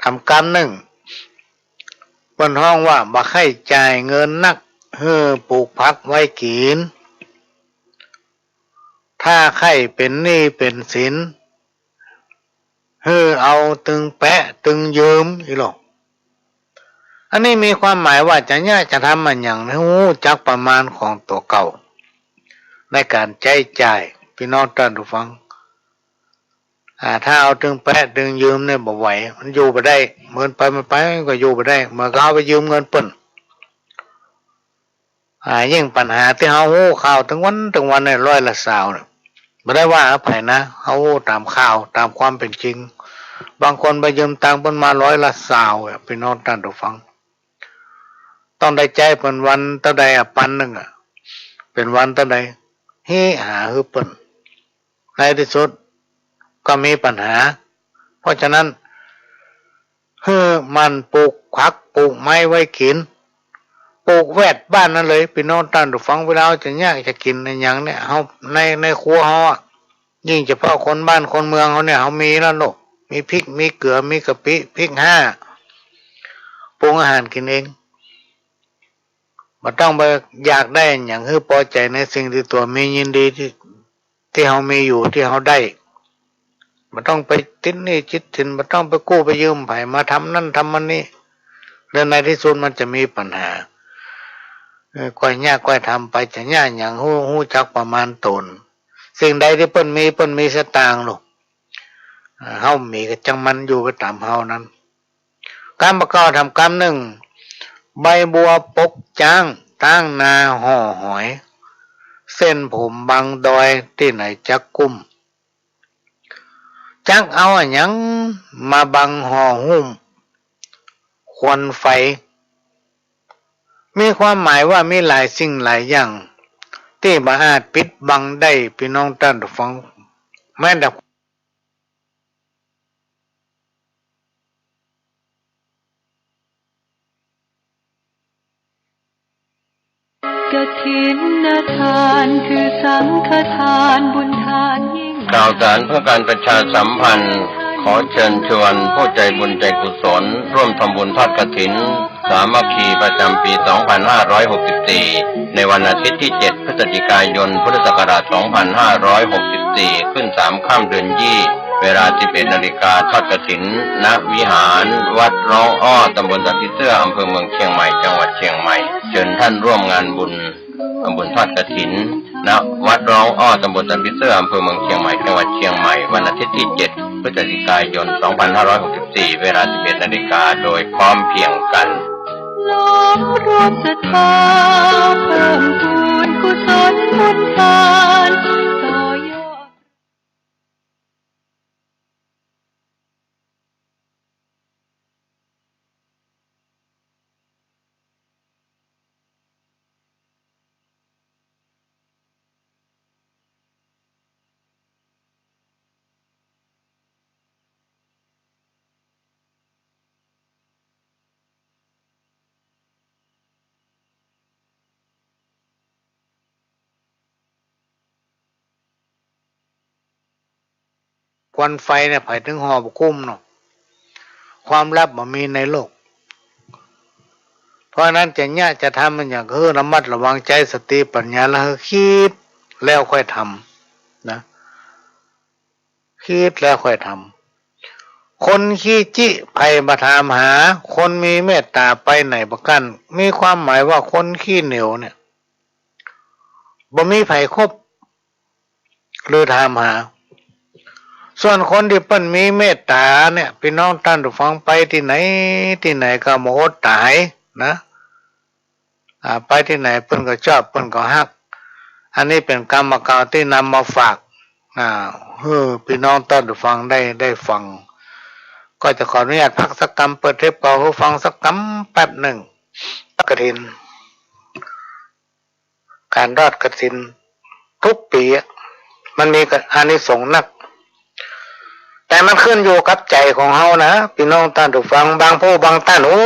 ทำกำนึ่ง เปิ้นฮ้องว่าบ่ใค่จ่ายเงินนัก หื้อปลูกผักไว้กิ๋น ถ้าใค่เป๋นหนี้เป๋นสิน หื้อเอาตึงแปะตึงยืมอี้หรอก อันนี้มีความหมายว่าจะเยียะจะทำอะหยังหื้อฮู้จักประมาณของตั๋วเก่า ในก๋านใจ๊จ่าย ปี้น้องต้านฟัง อ่า ถ้าเอาตึงแปะตึงยืมเนี่ยบ่ไหว มันอยู่บ่ได้ เหมือนไปมันไปมันก็อยู่บ่ได้ เหมือนกับเฮาไปยืมเงินเปิ้น อ่า ยิ่งปัญหาตี้เฮาฮู้ข่าวตึงวันตึงวันเนี่ย ร้อยละซาวเนี่ย บ่ได้ว่าใผนะ เฮาฮู้ต๋ามข่าว ต๋ามความเป๋นจริง บางคนไปยืมตังค์เปิ้นมาร้อยละซาวอะ ปี้น้องต้านผู้ฟัง ต้องได้ใจ๊เปิ้นวันเต้าใดอะ ปันนึ่งอะ เป๋นวันเต้าใด เฮ้ย หาหื้อเปิ้น ในตี้สุดก็มีปัญหา เพราะฉะนั้น หื้อหมั่นปลูกผักปลูกไม้ไว้กิ๋น ปลูกแวดบ้านนั้นเลย ปี้น้องต้านผู้ฟัง เวลาเฮาจะยากจะกิ๋นอะหยังเนี่ย เฮา ใน ในครัวเฮาอะ ยิ่งเฉพาะคนบ้านคนเมืองเฮาเนี่ย เฮามีแล้วเนาะ มีพริก มีเกลือ มีกะปิ พริกแห้ง ปรุงอาหารกิ๋นเอง บ่ต้องไปอยากได้อะหยัง หื้อปอใจ๋ในสิ่งตี้ตั๋วมี ยินดีตี้ ตี้เฮามีอยู่ ตี้เฮาได้ บ่ต้องไปติดหนี้ติดสิน บ่ต้องไปกู้ไปยืมใผมาทำนั่นทำอันนี้ แล้วในตี้สุดมันจะมีปัญหา เออ ก้อยยากก้อยทำไป จะยากหยัง ฮู้ ฮู้จักประมาณต๋น สิ่งใดตี้เปิ้นมี เปิ้นมีสตางค์ลูก อ่า เฮามีก็จังมันอยู่ไปต๋ามเฮานั้น กำบ่าเก่าทำกำนึ่ง ใบบัวปกจ๊าง ต๊างนาห่อหอย เส้นผมบังดอย ตี้ไหนจักกุ้ม จักเอาอะหยังมาบังห่อหุ้ม ควันไฟ มีความหมายว่ามีหลายสิ่งหลายอย่าง ตี้บ่อาจปิดบังได้ ปี้น้องต้านผู้ฟัง แม้แต่ กฐินทานคือสังฆทานบุญทานยิ่ง ข่าวสารเพื่อการประชาสัมพันธ์ ขอเชิญชวนผู้ใจบุญใจกุศล ร่วมทำบุญทอดกฐิน สามัคคีประจำปี สองพันห้าร้อยหกสิบสี่ ในวันอาทิตย์ที่ เจ็ด พฤศจิกายน พุทธศักราช สองพันห้าร้อยหกสิบสี่ ขึ้นสามค่ำเดือนยี่ เวลา สิบเอ็ดนาฬิกา ทอดกฐิน ณ วิหารวัดร้องอ้อ ตำบลสันผีเสื้อ อำเภอเมืองเชียงใหม่ จังหวัดเชียงใหม่ เชิญท่านร่วมงานบุญ ทำบุญทอดกฐิน ณ วัดร้องอ้อ ตำบลสันผีเสื้อ อำเภอเมืองเชียงใหม่ จังหวัดเชียงใหม่ วันอาทิตย์ที่ เจ็ด พฤศจิกายน สองพันห้าร้อยหกสิบสี่ เวลา สิบเอ็ดนาฬิกา โดยพร้อมเพรียงกัน น้อมรวมศรัทธา เพิ่มพูนกุศลบุญทาน ต่อยอดควันไฟเนี่ย ใผเถิงห่อบ่กุ้มเนาะ ความลับบ่มีในโลก เพราะฉะนั้นจะเยียะจะทำอะหยัง ก็หื้อระมัดระวังใจ๊สติปัญญา แล้วหื้อคิดแล้วค่อยทำนะ คิดแล้วค่อยทำ คนขี้จิใผบ่ถามหา คนมีเมตต๋าไปไหนบ่กั้น มีความหมายว่าคนขี้เหนียวเนี่ย บ่มีใผคบ หรือถามหา ส่วนคนตี้เปิ้นมีเมตต๋าเนี่ย ปี้น้องต้านผู้ฟัง ไปตี้ไหนตี้ไหนก็บ่อดต๋ายนะ อ่า ไปตี้ไหนเปิ้นก็ชอบ เปิ้นก็ฮัก อันนี้เป๋นกำบ่าเก่าตี้นำมาฝาก อ่า หื้อปี้น้องต้านผู้ฟังได้ ได้ฟัง ก็จะขออนุญาตพักสักกำ เปิดเทปเก่าหื้อฟังสักกำแป๊บนึ่ง กฐิน ก๋านทอดกฐินทุกปี๋อะ มันมีอานิสงส์นัก แต่มันขึ้นอยู่กับใจ๋ของเฮานะ ปี้น้องต้านผู้ฟัง บางผู้บางต้าน โอ้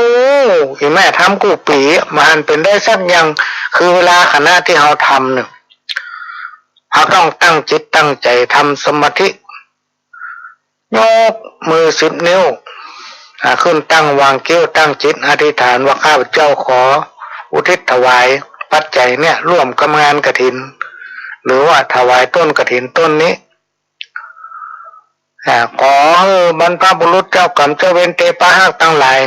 อีแม่ทำกู้ปี๋ บ่หันเป๋นได้สักอย่าง คือเวลาขณะตี้เฮาทำเนี่ย เฮาต้องตั้งจิตตั้งใจ๋ทำสมาธิ ยกมือสิบนิ้ว อ่า ขึ้นตั้งวางคิ้ว ตั้งจิตอธิษฐานว่า ข้าพเจ้าขออุทิศถวายปัจจัยเนี่ย ร่วมกับงานกฐิน หรือว่าถวายต้นกฐินต้นนี้ อ่า ขอหื้อบรรพบุรุษเจ้ากรรมเจ้าเวรเตปาฮักตังหลาย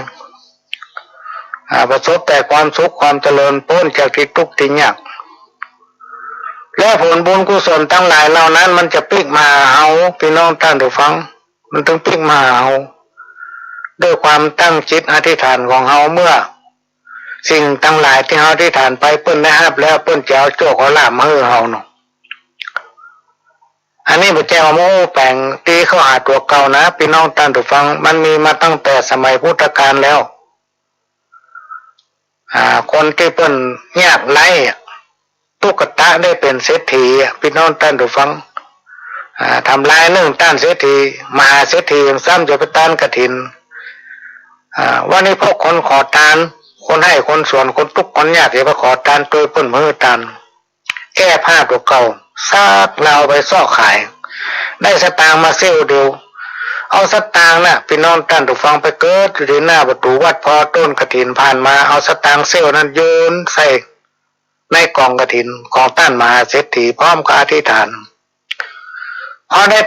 อ่า ประสบแต่ความสุขความเจริญ ป๊นจากตี้ตุ๊กข์ตี้ยาก และผลบุญกุศลตังหลายเหล่านั้นมันจะปิ๊กมาหาเฮา ปี้น้องต้านผู้ฟัง มันตึงปิ๊กมาหาเฮา ด้วยความตั้งจิตอธิษฐานของเฮา เมื่อสิ่งตังหลายตี้เฮาอธิษฐานไปเปิ้นได้ฮับแล้ว เปิ้นจะเอาโชคเอาลาภมาหื้อเฮาเนาะ อันนี้บ่ใจ้ว่ามาอู้แป๋งตี้เข้าหาตั๋วเก่านะ ปี้น้องต้านผู้ฟัง มันมีมาตั้งแต่สมัยพุทธกาลแล้ว อ่า คนตี้เปิ้นยากไร้อะ ตุ๊กตะได้เป๋นเศรษฐีอะ ปี้น้องต้านผู้ฟัง อ่า ทำลายนึ่งต้านเศรษฐี มหาเศรษฐีซ้ำจะไปตานกฐิน อ่า วันนี้พวกคนขอตาน คนไห้คนสวน คนตุ๊กข์คนยากจะไปขอตาน ตวยเปิ้นบ่หื้อตาน แก้ผ้าตั๋วเก่า ซักแล้วเอาไปเซ้อขาย ได้สตางค์มาเสี้ยวเดียว เอาสตางค์น่ะ ปี้น้องต้านผู้ฟัง ไปเกิดอยู่ตี้หน้าประตู๋วัด พอต้นกฐินผ่านมา เอาสตางค์เสี้ยวนั้นโยนใส่ในก๋องกฐินของต้านมหาเศรษฐี พร้อมกับอธิษฐาน พอได้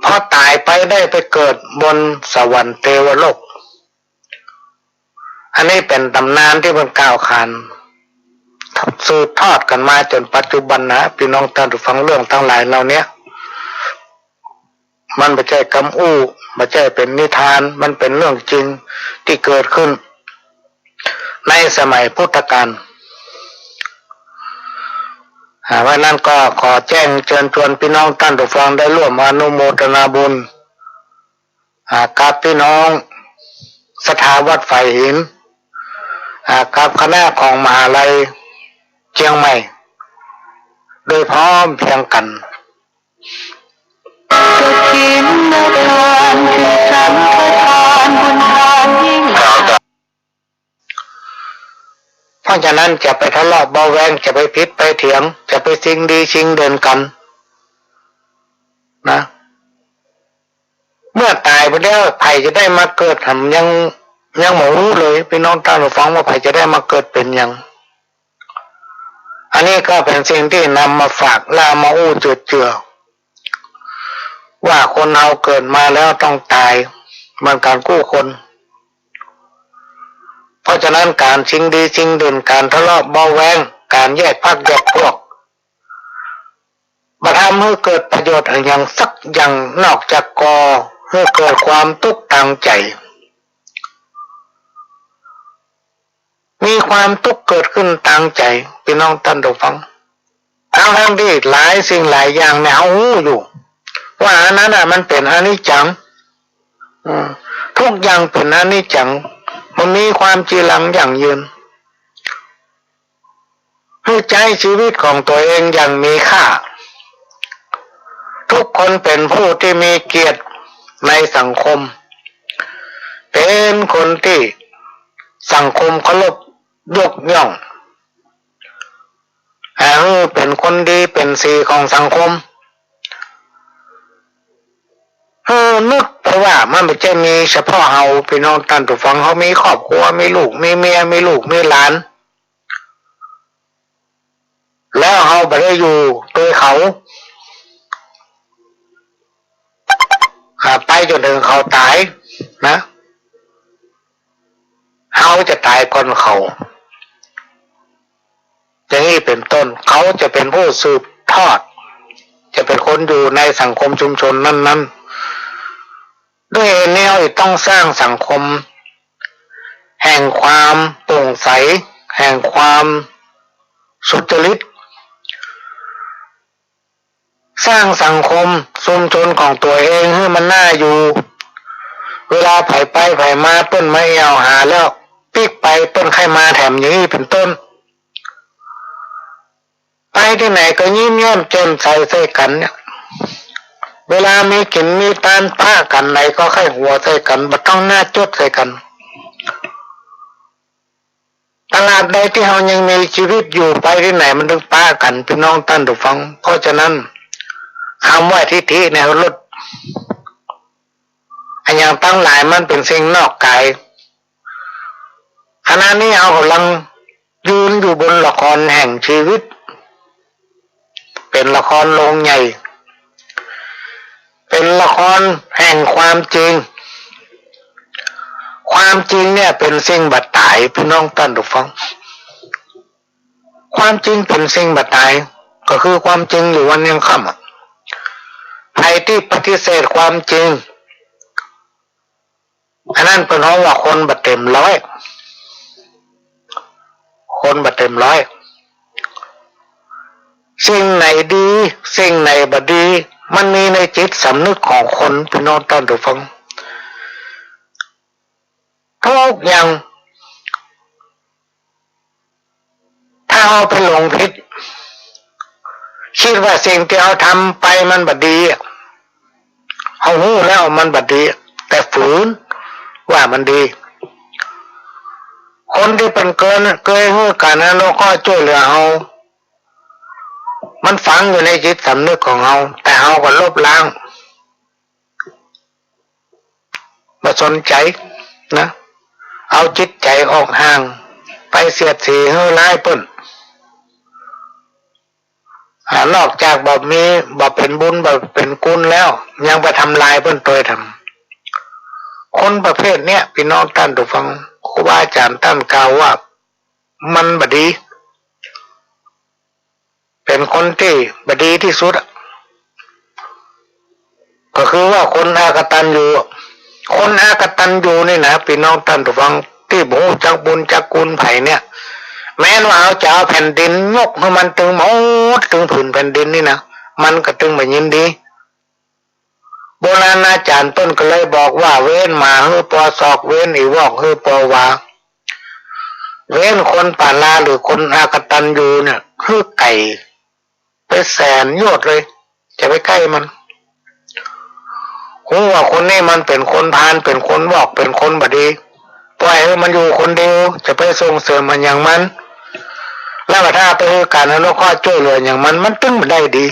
พอต๋ายไปได้ไปเกิดบนสวรรค์เตวโลก อันนี้เป๋นต๋ำนานตี้มันกล่าวขาน สืบทอดกั๋นมาจ๋นปัจจุบันนะ ปี้น้องต้านผู้ฟัง เรื่องตังหลายเหล่าเนี้ย มันบ่ใจ้กำอู้ บ่ใจ้เป๋นนิทาน มันเป๋นเรื่องจริงตี้เกิดขึ้น ในสมัยพุทธกาล อ่า เพราะนั้นก็ขอแจ้งเจิญจวนปี้น้องต้านผู้ฟังได้ร่วมอนุโมทนาบุญ อ่า กับปี้น้องศรัทธาวัดฝายหิน อ่า กับคณะของมหาลัยเจียงใหม่ โดยพร้อมเพรียงกั๋น กฐินทานคือสังฆทานบุญทานยิ่งใหญ่ เพราะฉะนั้นจะไปทะเลาะเบาะแว้ง จะไปผิดไปเถียง จะไปชิงดีชิงเด่นกั๋นนะ เมื่อต๋ายไปแล้ว ใผจะได้มาเกิดหำยัง ยังบ่ฮู้เลย ปี้น้องต้านผู้ฟัง ว่าใผจะได้มาเกิดเป๋นหยัง อันนี้ก็เป๋นสิ่งตี้นำมาฝากและมาอู้เจือๆ ว่าคนเฮาเกิดมาแล้วต้องต๋ายเหมือนกั๋นกู้คน เพราะฉะนั้นก๋านชิงดีชิงเด่น ก๋านทะเลาะเบาะแว้ง ก๋านแยกพรรคแยกพวก บ่ทำหื้อเกิดประโยชน์อะหยังสักอย่าง นอกจากก่อหื้อเกิดความตุ๊กข์ตางใจ๋ มีความตุ๊กข์เกิดขึ้นตางใจ๋ ปี้น้องต้านผู้ฟัง ทั้งๆ ตี้หลายสิ่งหลายอย่างเนี่ย เฮาฮู้อยู่ ว่าอันนั้นน่ะมันเป๋นอนิจจัง อืม ทุกอย่างเป๋นอนิจจัง บ่มีความจีรังยั่งยืน หื้อใจ๊ชีวิตของตั๋วเองอย่างมีค่า ทุกคนเป๋นผู้ตี้มีเกียรติในสังคม เป๋นคนตี้สังคมเคารพยกย่อง หื้อเป๋นคนดีเป๋นสีของสังคม หื้อนึกไปว่ามันบ่ใจ้มีเฉพาะเฮา ปี้น้องต้านผู้ฟัง เฮามีครอบครัว มีลูก มีเมีย มีลูก มีหลาน แล้วเฮาบ่ได้อยู่ตวยเขา อ่า ไปจ๋นเถิงเขาต๋ายนะ เฮาจะต๋ายก่อนเขา อย่างนี้เป๋นต้น เขาจะเป๋นผู้สืบทอด จะเป๋นคนอยู่ในสังคมชุมชนนั้นๆ ด้วยเหตุนี้เฮาต้องสร้างสังคมแห่งความโปร่งใส แห่งความสุจริต สร้างสังคมชุมชนของตั๋วเองหื้อมันน่าอยู่ เวลาใผไปใผมาเปิ้นมาแอ่วหาแล้วปิ๊กไปเปิ้นใค่มาแถม อย่างนี้เป๋นต้น ไปตี้ไหนก็ยิ้มแย้มแจ่มใสใส่กั๋นเนี่ย เวลามีกิ๋นมีตานปะกั๋นไหนก็ใค่หัวใส่กั๋น บ่ต้องหน้าจดใส่กั๋น ตราบใดตี้เฮายังมีชีวิตอยู่ ไปตี้ไหนมันต้องปะกั๋น ปี้น้องต้านผู้ฟัง เพราะฉะนั้น กำว่าทิฐิเนี่ยลด อะหยังตังหลายมันเป๋นสิ่งนอกก๋าย ขณะนี้เฮาก่ำลังยืนอยู่บนละครแห่งชีวิต เป๋นละครโรงใหญ่ เป๋นละครแห่งความจริง ความจริงเนี่ยเป๋นสิ่งบ่ต๋าย ปี้น้องต้านผู้ฟัง ความจริงเป๋นสิ่งบ่ต๋าย ก็คือความจริงอยู่วันยังค่ำอะ ใผตี้ปฏิเสธความจริง อันนั้นเปิ้นฮ้องว่าคนบ่เต็มร้อย คนบ่เต็มร้อย สิ่งไหนดี สิ่งไหนบ่ดี มันมีในจิตสำนึกของคน ปี้น้องต้านผู้ฟัง ทุกอย่าง ถ้าเฮาไปหลงผิด กึ๊ดว่าสิ่งตี้เฮาทำไปมันบ่ดี เฮาฮู้แล้วมันบ่ดี แต่ฝืนว่ามันดี คนตี้เปิ้นเกย เกยหื้อก๋านอนุเคราะห์จ้วยเหลือเฮา มันฝังอยู่ในจิตสำนึกของเฮา แต่เฮาก็ลบล้าง บ่สนใจ๋นะ เอาจิตใจ๋ออกห่าง ไปเสียดสีหื้อร้ายเปิ้น อ่า นอกจากบ่มี บ่เป๋นบุญ บ่เป๋นกุศลแล้ว ยังไปทำลายเปิ้นตวยแถม คนประเภทเนี้ย ปี้น้องต้านผู้ฟัง ครูบาอาจ๋ารย์ต้านกล่าวว่า มันบ่ดี เป๋นคนตี้บ่ดีตี้สุดอะ ก็คือว่าคนอกตัญญูอะ คนอกตัญญูนี่นะ ปี้น้องต้านผู้ฟัง ตี้บ่ฮู้จักบุญจักกุศลใผเนี่ย แม้นว่าเฮาจะเอาแผ่นดินยกหื้อมันตึงหมด ตึงผืนแผ่นดินนี่นะ มันก็ตึงบ่ยินดี โบราณอาจ๋ารย์เปิ้นก็เลยบอกว่า เว้นหมาหื้อปอศอก เว้นอี่วอกหื้อปอวา เว้นคนปาลาหรือคนอกตัญญูเนี่ย หื้อไก๋ไปแสนโยชน์เลย จะไปใก้มัน ฮู้ว่าคนนี้มันเป๋นคนพาล เป๋นคนวอก เป๋นคนบ่ดี ป่อยหื้อมันอยู่คนเดียว จะไปส่งเสริมอะหยังมัน แล้วถ้าไปหื้อก๋านอนุเคราะห์จ้วยเหลือหยังมัน มันตึงบ่ได้ดี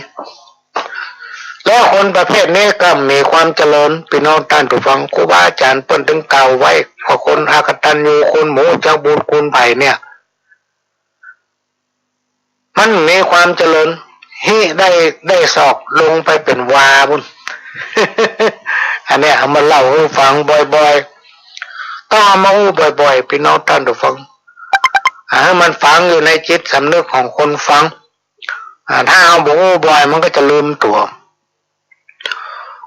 แล้วคนประเภทนี้ก็มีความเจริญ ปี้น้องต้านผู้ฟัง ครูบาอาจ๋ารย์เปิ้นตึงกล่าวไว้ว่า คนอกตัญญู คนบ่ฮู้จักบุญคุณใผเนี่ย มันมีความเจริญ ฮิได้ ได้ศอกลงไปเป๋นวาปู้น อันเนี้ยเอามาเล่าหื้อฟังบ่อยๆ ต้องเอามาอู้บ่อยๆ ปี้น้องต้านผู้ฟัง อ่า หื้อมันฝังอยู่ในจิตสำนึกของคนฟัง อ่า ถ้าเฮาบ่อู้บ่อย มันก็จะลืมตั๋ว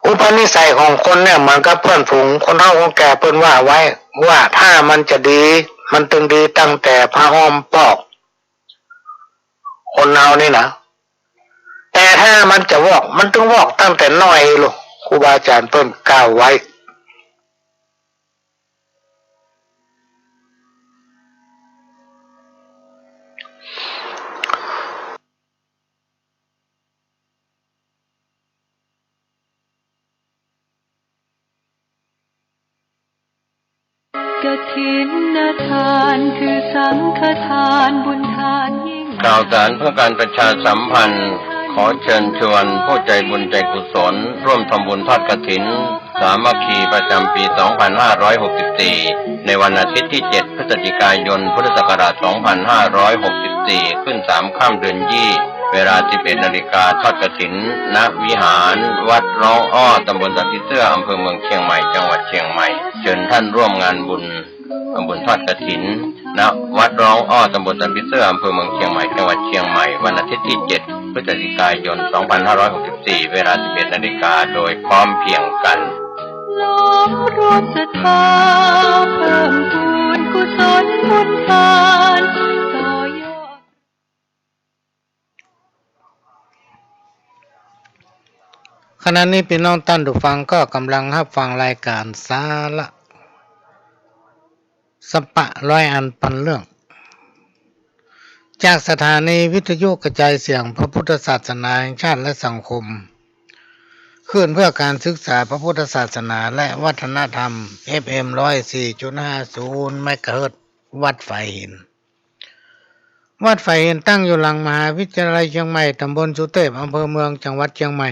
อุปนิสัยของคนเนี่ยเหมือนกับเปื้อนฝูง คนเฒ่าคนแก่เปิ้นว่าไว้ ว่าถ้ามันจะดี มันตึงดีตั้งแต่ผ้าอ้อมปอก คนเฮานี่นะ แต่ถ้ามันจะวอก มันตึงวอกตั้งแต่น้อยลูก ครูบาอาจ๋ารย์เปิ้นกล่าวไว้ กฐินทานคือสังฆทานบุญทานยิ่ง ข่าวสารเพื่อการประชาสัมพันธ์ ขอเชิญชวนผู้ใจบุญใจกุศลร่วมทำบุญทอดกฐิน สามัคคีประจำปี สองพันห้าร้อยหกสิบสี่ ในวันอาทิตย์ที่ เจ็ด พฤศจิกายน พุทธศักราช สองพันห้าร้อยหกสิบสี่ ขึ้น สาม ค่ำเดือนยี่ เวลา สิบเอ็ด นาฬิกา ทอดกฐิน ณ วิหารวัดร้องอ้อ ตำบลสันผีเสื้อ อำเภอเมืองเชียงใหม่ จังหวัดเชียงใหม่ เชิญท่านร่วมงานบุญ ทำบุญทอดกฐิน ณ วัดร้องอ้อ ตำบลสันผีเสื้อ อำเภอเมืองเชียงใหม่ จังหวัดเชียงใหม่ วันอาทิตย์ที่ เจ็ด พฤศจิกายน สองพันห้าร้อยหกสิบสี่ เวลา สิบเอ็ด นาฬิกา โดยพร้อมเพรียงกัน น้อมรวมศรัทธา เพิ่มพูนกุศลบุญทาน ต่อยอด ขณะนี้ปี้น้องต้านผู้ฟังก็กำลังฮับฟังรายการสาระสะปะร้อยอันปันเรื่อง จากสถานีวิทยุกระจายเสียงพระพุทธศาสนาแห่งชาติและสังคม คลื่นเพื่อการศึกษาพระพุทธศาสนาและวัฒนธรรม เอฟเอ็ม ร้อยสี่จุดห้าศูนย์ เมกะเฮิรตซ์ วัดฝายหิน วัดฝายหินตั้งอยู่หลังมหาวิทยาลัยเชียงใหม่ ตำบลสุเทพ อำเภอเมือง จังหวัดเชียงใหม่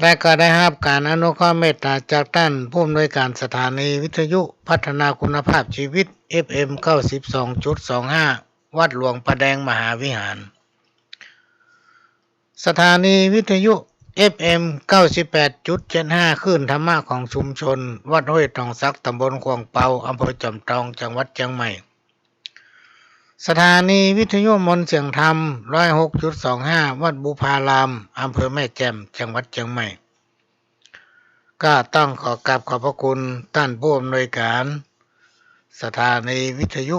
และก็ได้ฮับการอนุเคราะห์เมตตาจากต้านผู้อำนวยการสถานีวิทยุพัฒนาคุณภาพชีวิต เอฟเอ็ม เก้าสิบสองจุดสองห้า วัดหลวงพระแดงมหาวิหาร สถานีวิทยุ เอฟเอ็ม เก้าสิบแปดจุดเจ็ดห้า คลื่นธรรมะของชุมชน วัดห้วยตองสัก ตำบลขวางเปา อำเภอจอมทอง จังหวัดเชียงใหม่ สถานีวิทยุมนต์เสียงธรรม ร้อยหกจุดสองห้า วัดบุพาราม อำเภอแม่แจ่ม จังหวัดเชียงใหม่ ก ก็ต้องขอกราบขอบพระคุณต้านผู้อำนวยก๋านสถานีวิทยุ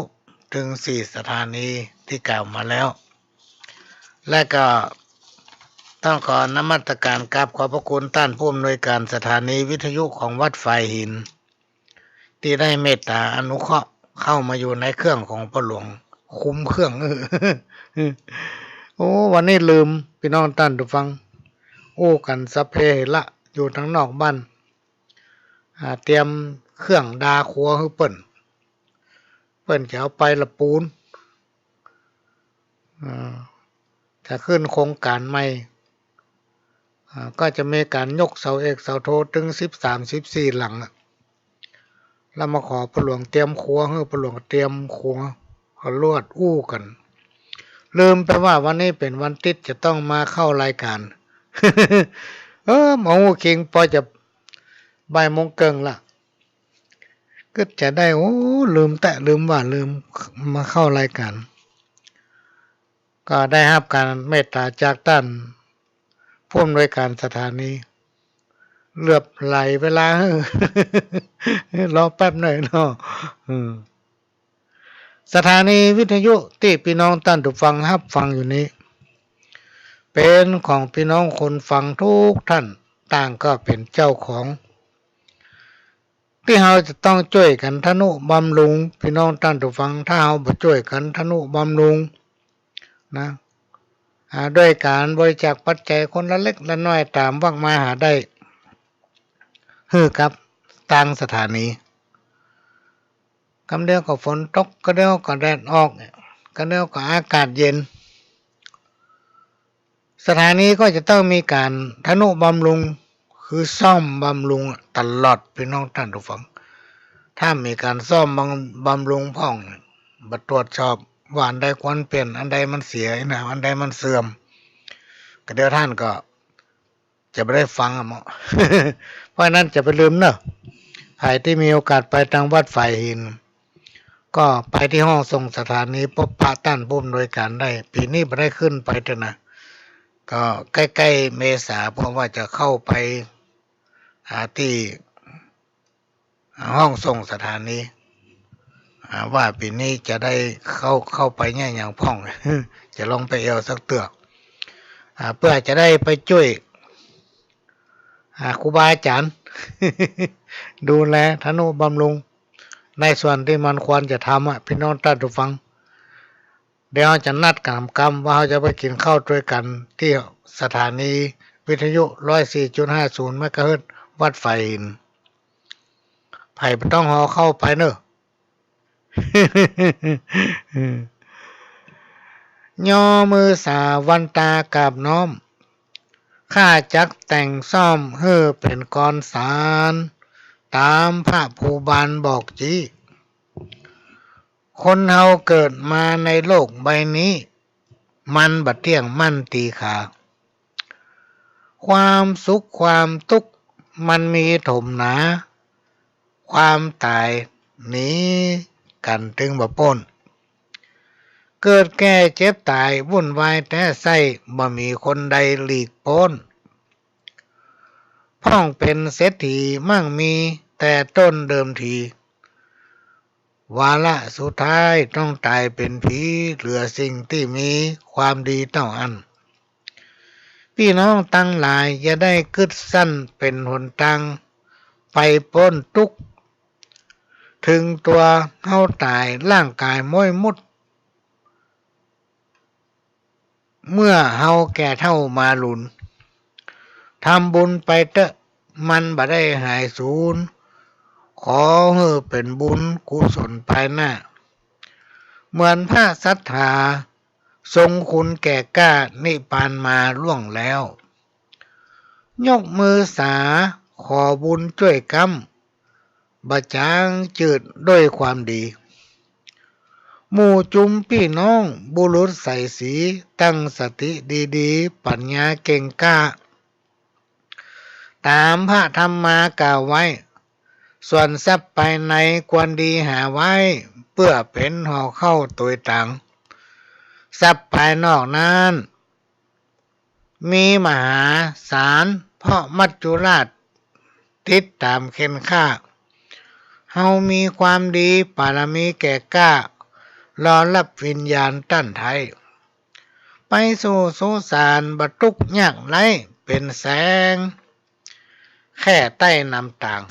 ตึงสี่สถานีตี้กล่าวมาแล้ว และก็ต้องขอนมัสก๋านกราบขอบพระคุณต้านผู้อำนวยก๋านสถานีวิทยุของวัดฝายหิน ตี้ได้เมตต๋าอนุเคราะห์เข้ามาอยู่ในเครื่องของป้อหลวง คุ้มเครื่อง โอ้ วันนี้ลืม ปี้น้องต้านผู้ฟัง อู้กั๋นสัพเพเหระ อยู่ตางนอกบ้าน อ่า เตรียมเครื่องดาครัวหื้อเปิ้น เปิ้นจะเอาไปละปูน อ่า จะขึ้นโครงก๋านใหม่ อ่า ก็จะมีก๋านยกเสาเอกเสาโทตึงสิบสาม สิบสี่หลังอะ แล้วมาขอป้อหลวงเตรียมครัวหื้อ ป้อหลวงเตรียมครัว ก็ลวดอู้กั๋น ลืมไปว่าวันนี้เป๋นวันติ๊ดจะต้องมาเข้ารายก๋าน เออ มาฮู้คิงปอจะบ่ายโมงเกิ่งละ กึ๊ดจะได้ โอ้ ลืมแต๊ ลืมว่า ลืมมาเข้ารายก๋าน ก็ได้ฮับก๋านเมตต๋าจากต้านผู้อำนวยก๋านสถานี เหลือบไหลเวลา รอแป๊บหน่อยเนาะ อืม สถานีวิทยุตี้ปี้น้องต้านผู้ฟังฮับฟังอยู่นี้ เป๋นของปี้น้องคนฟังกู้ต้าน ต่างก็เป๋นเจ้าของ ตี้เฮาจะต้องจ้วยกั๋นทะนุบำรุง ปี้น้องต้านผู้ฟัง ถ้าเฮาบ่จ้วยกั๋นทะนุบำรุงนะ อ่า ด้วยก๋านบริจาคปัจจัยคนละเล็กละน้อยต๋ามวักมาหาได้ หื้อกับตางสถานี กำเดียวก็ฝนตก กำเดียวก็แดดออก กำเดียวก็อากาศเย็น สถานีก็จะต้องมีก๋านทะนุบำรุง คือซ่อมบำรุงตลอด ปี้น้องต้านผู้ฟัง ถ้ามีก๋านซ่อมบำ- บำรุงพ่อง บ่ตรวจสอบว่าอันใดควรเปลี่ยน อันใดมันเสียนะ อันใดมันเสื่อม กำเดียวต้านก็ จะบ่ได้ฟังอะเนาะ เพราะฉะนั้นจะไปลืมเนอะ ใผตี้มีโอกาสไปตางวัดฝายหิน ก็ไปตี้ห้องส่งสถานี ปบปะต้านผู้อำนวยก๋านได้ ปี๋นี้บ่ได้ขึ้นไปเต๊อะนะ ก็ใก้ๆ เมษา เพราะว่าจะเข้าไป อ่า ตี้ อ่า ห้องส่งสถานี อ่า ว่าปี๋นี้จะได้เข้า เข้าไปเนี่ยอย่างพ่อง จะลองไปแอ่วสักเตื้อ อ่า เปื้อจะได้ไปจ้วย อ่า ครูบาอาจ๋ารย์ ดูแลทะนุบำรุง ในส่วนตี้มันควรจะทำอะ ปี้น้องต้านผู้ฟัง เดี๋ยวเฮาจะนัดกั๋นกำว่าเฮาจะไปกิ๋นข้าวจ้วยกั๋นตี้สถานีวิทยุร้อยสี่จุดห้าศูนย์เมกะเฮิรตซ์วัดฝายหิน ใผบ่ต้องหอเข้าไปเน่อ ยอมือสาวันตากราบน้อม ข้าจักแต่งซ่อมหื้อเป๋นกรสาร ต๋ามพระภูบาลบอกจี๊ คนเฮาเกิดมาในโลกใบนี้ มันบ่เตี้ยงมั่นตีขา ความสุขความตุ๊กข์มันมีถมหนา ความต๋ายหนีกั๋นตึงบ่ป๊น เกิดแก่เจ็บต๋ายวุ่นวายแต๊ไส้ บ่มีคนใดหลีกป๊น พ่องเป๋นเศรษฐีมั่งมีแต่ต้นเดิมที วาระสุดท้ายต้องต๋ายเป๋นผี เหลือสิ่งตี้มีความดีเต้าอั้น ปี้น้องตังหลายอย่าได้กึ๊ดสั้นเป๋นหนตางไปป๊นตุ๊กข์ เถิงตั๋วเฮาต๋ายร่างก๋ายม้อยมุด เมื่อเฮาแก่เฒ่ามาลุน ทำบุญไปเต๊อะ มันบ่ได้หายสูญ ขอหื้อเป๋นบุญกุศลภายหน้า เหมือนพระสัตถา ทรงคุณแก่กล้า นิพพานมาล่วงแล้ว ยกมือสาขอบุญจ้วยก๊ำ บ่จางจืดด้วยความดี หมู่จุมปี้น้องบุรุษใสสี ตั้งสติดีๆ ปัญญาเก่งกล้า ต๋ามพระธรรมมากล่าวไว้ ส่วนทรัพย์ภายในควรดีหาไว้ เปื้อเป๋นห่อข้าวตวยตาง ทรัพย์ภายนอกนั้น มีมหาศาล เพราะมัจจุราช ติดต๋ามเข่นฆ่า เฮามีความดี ปารมีแก่กล้า รอฮับวิญญาณต้านไท้ ไปสู่สุสาน บ่ตุ๊กข์ยากไร้ เป๋นแสง แค่ใต้น้ำต๋าง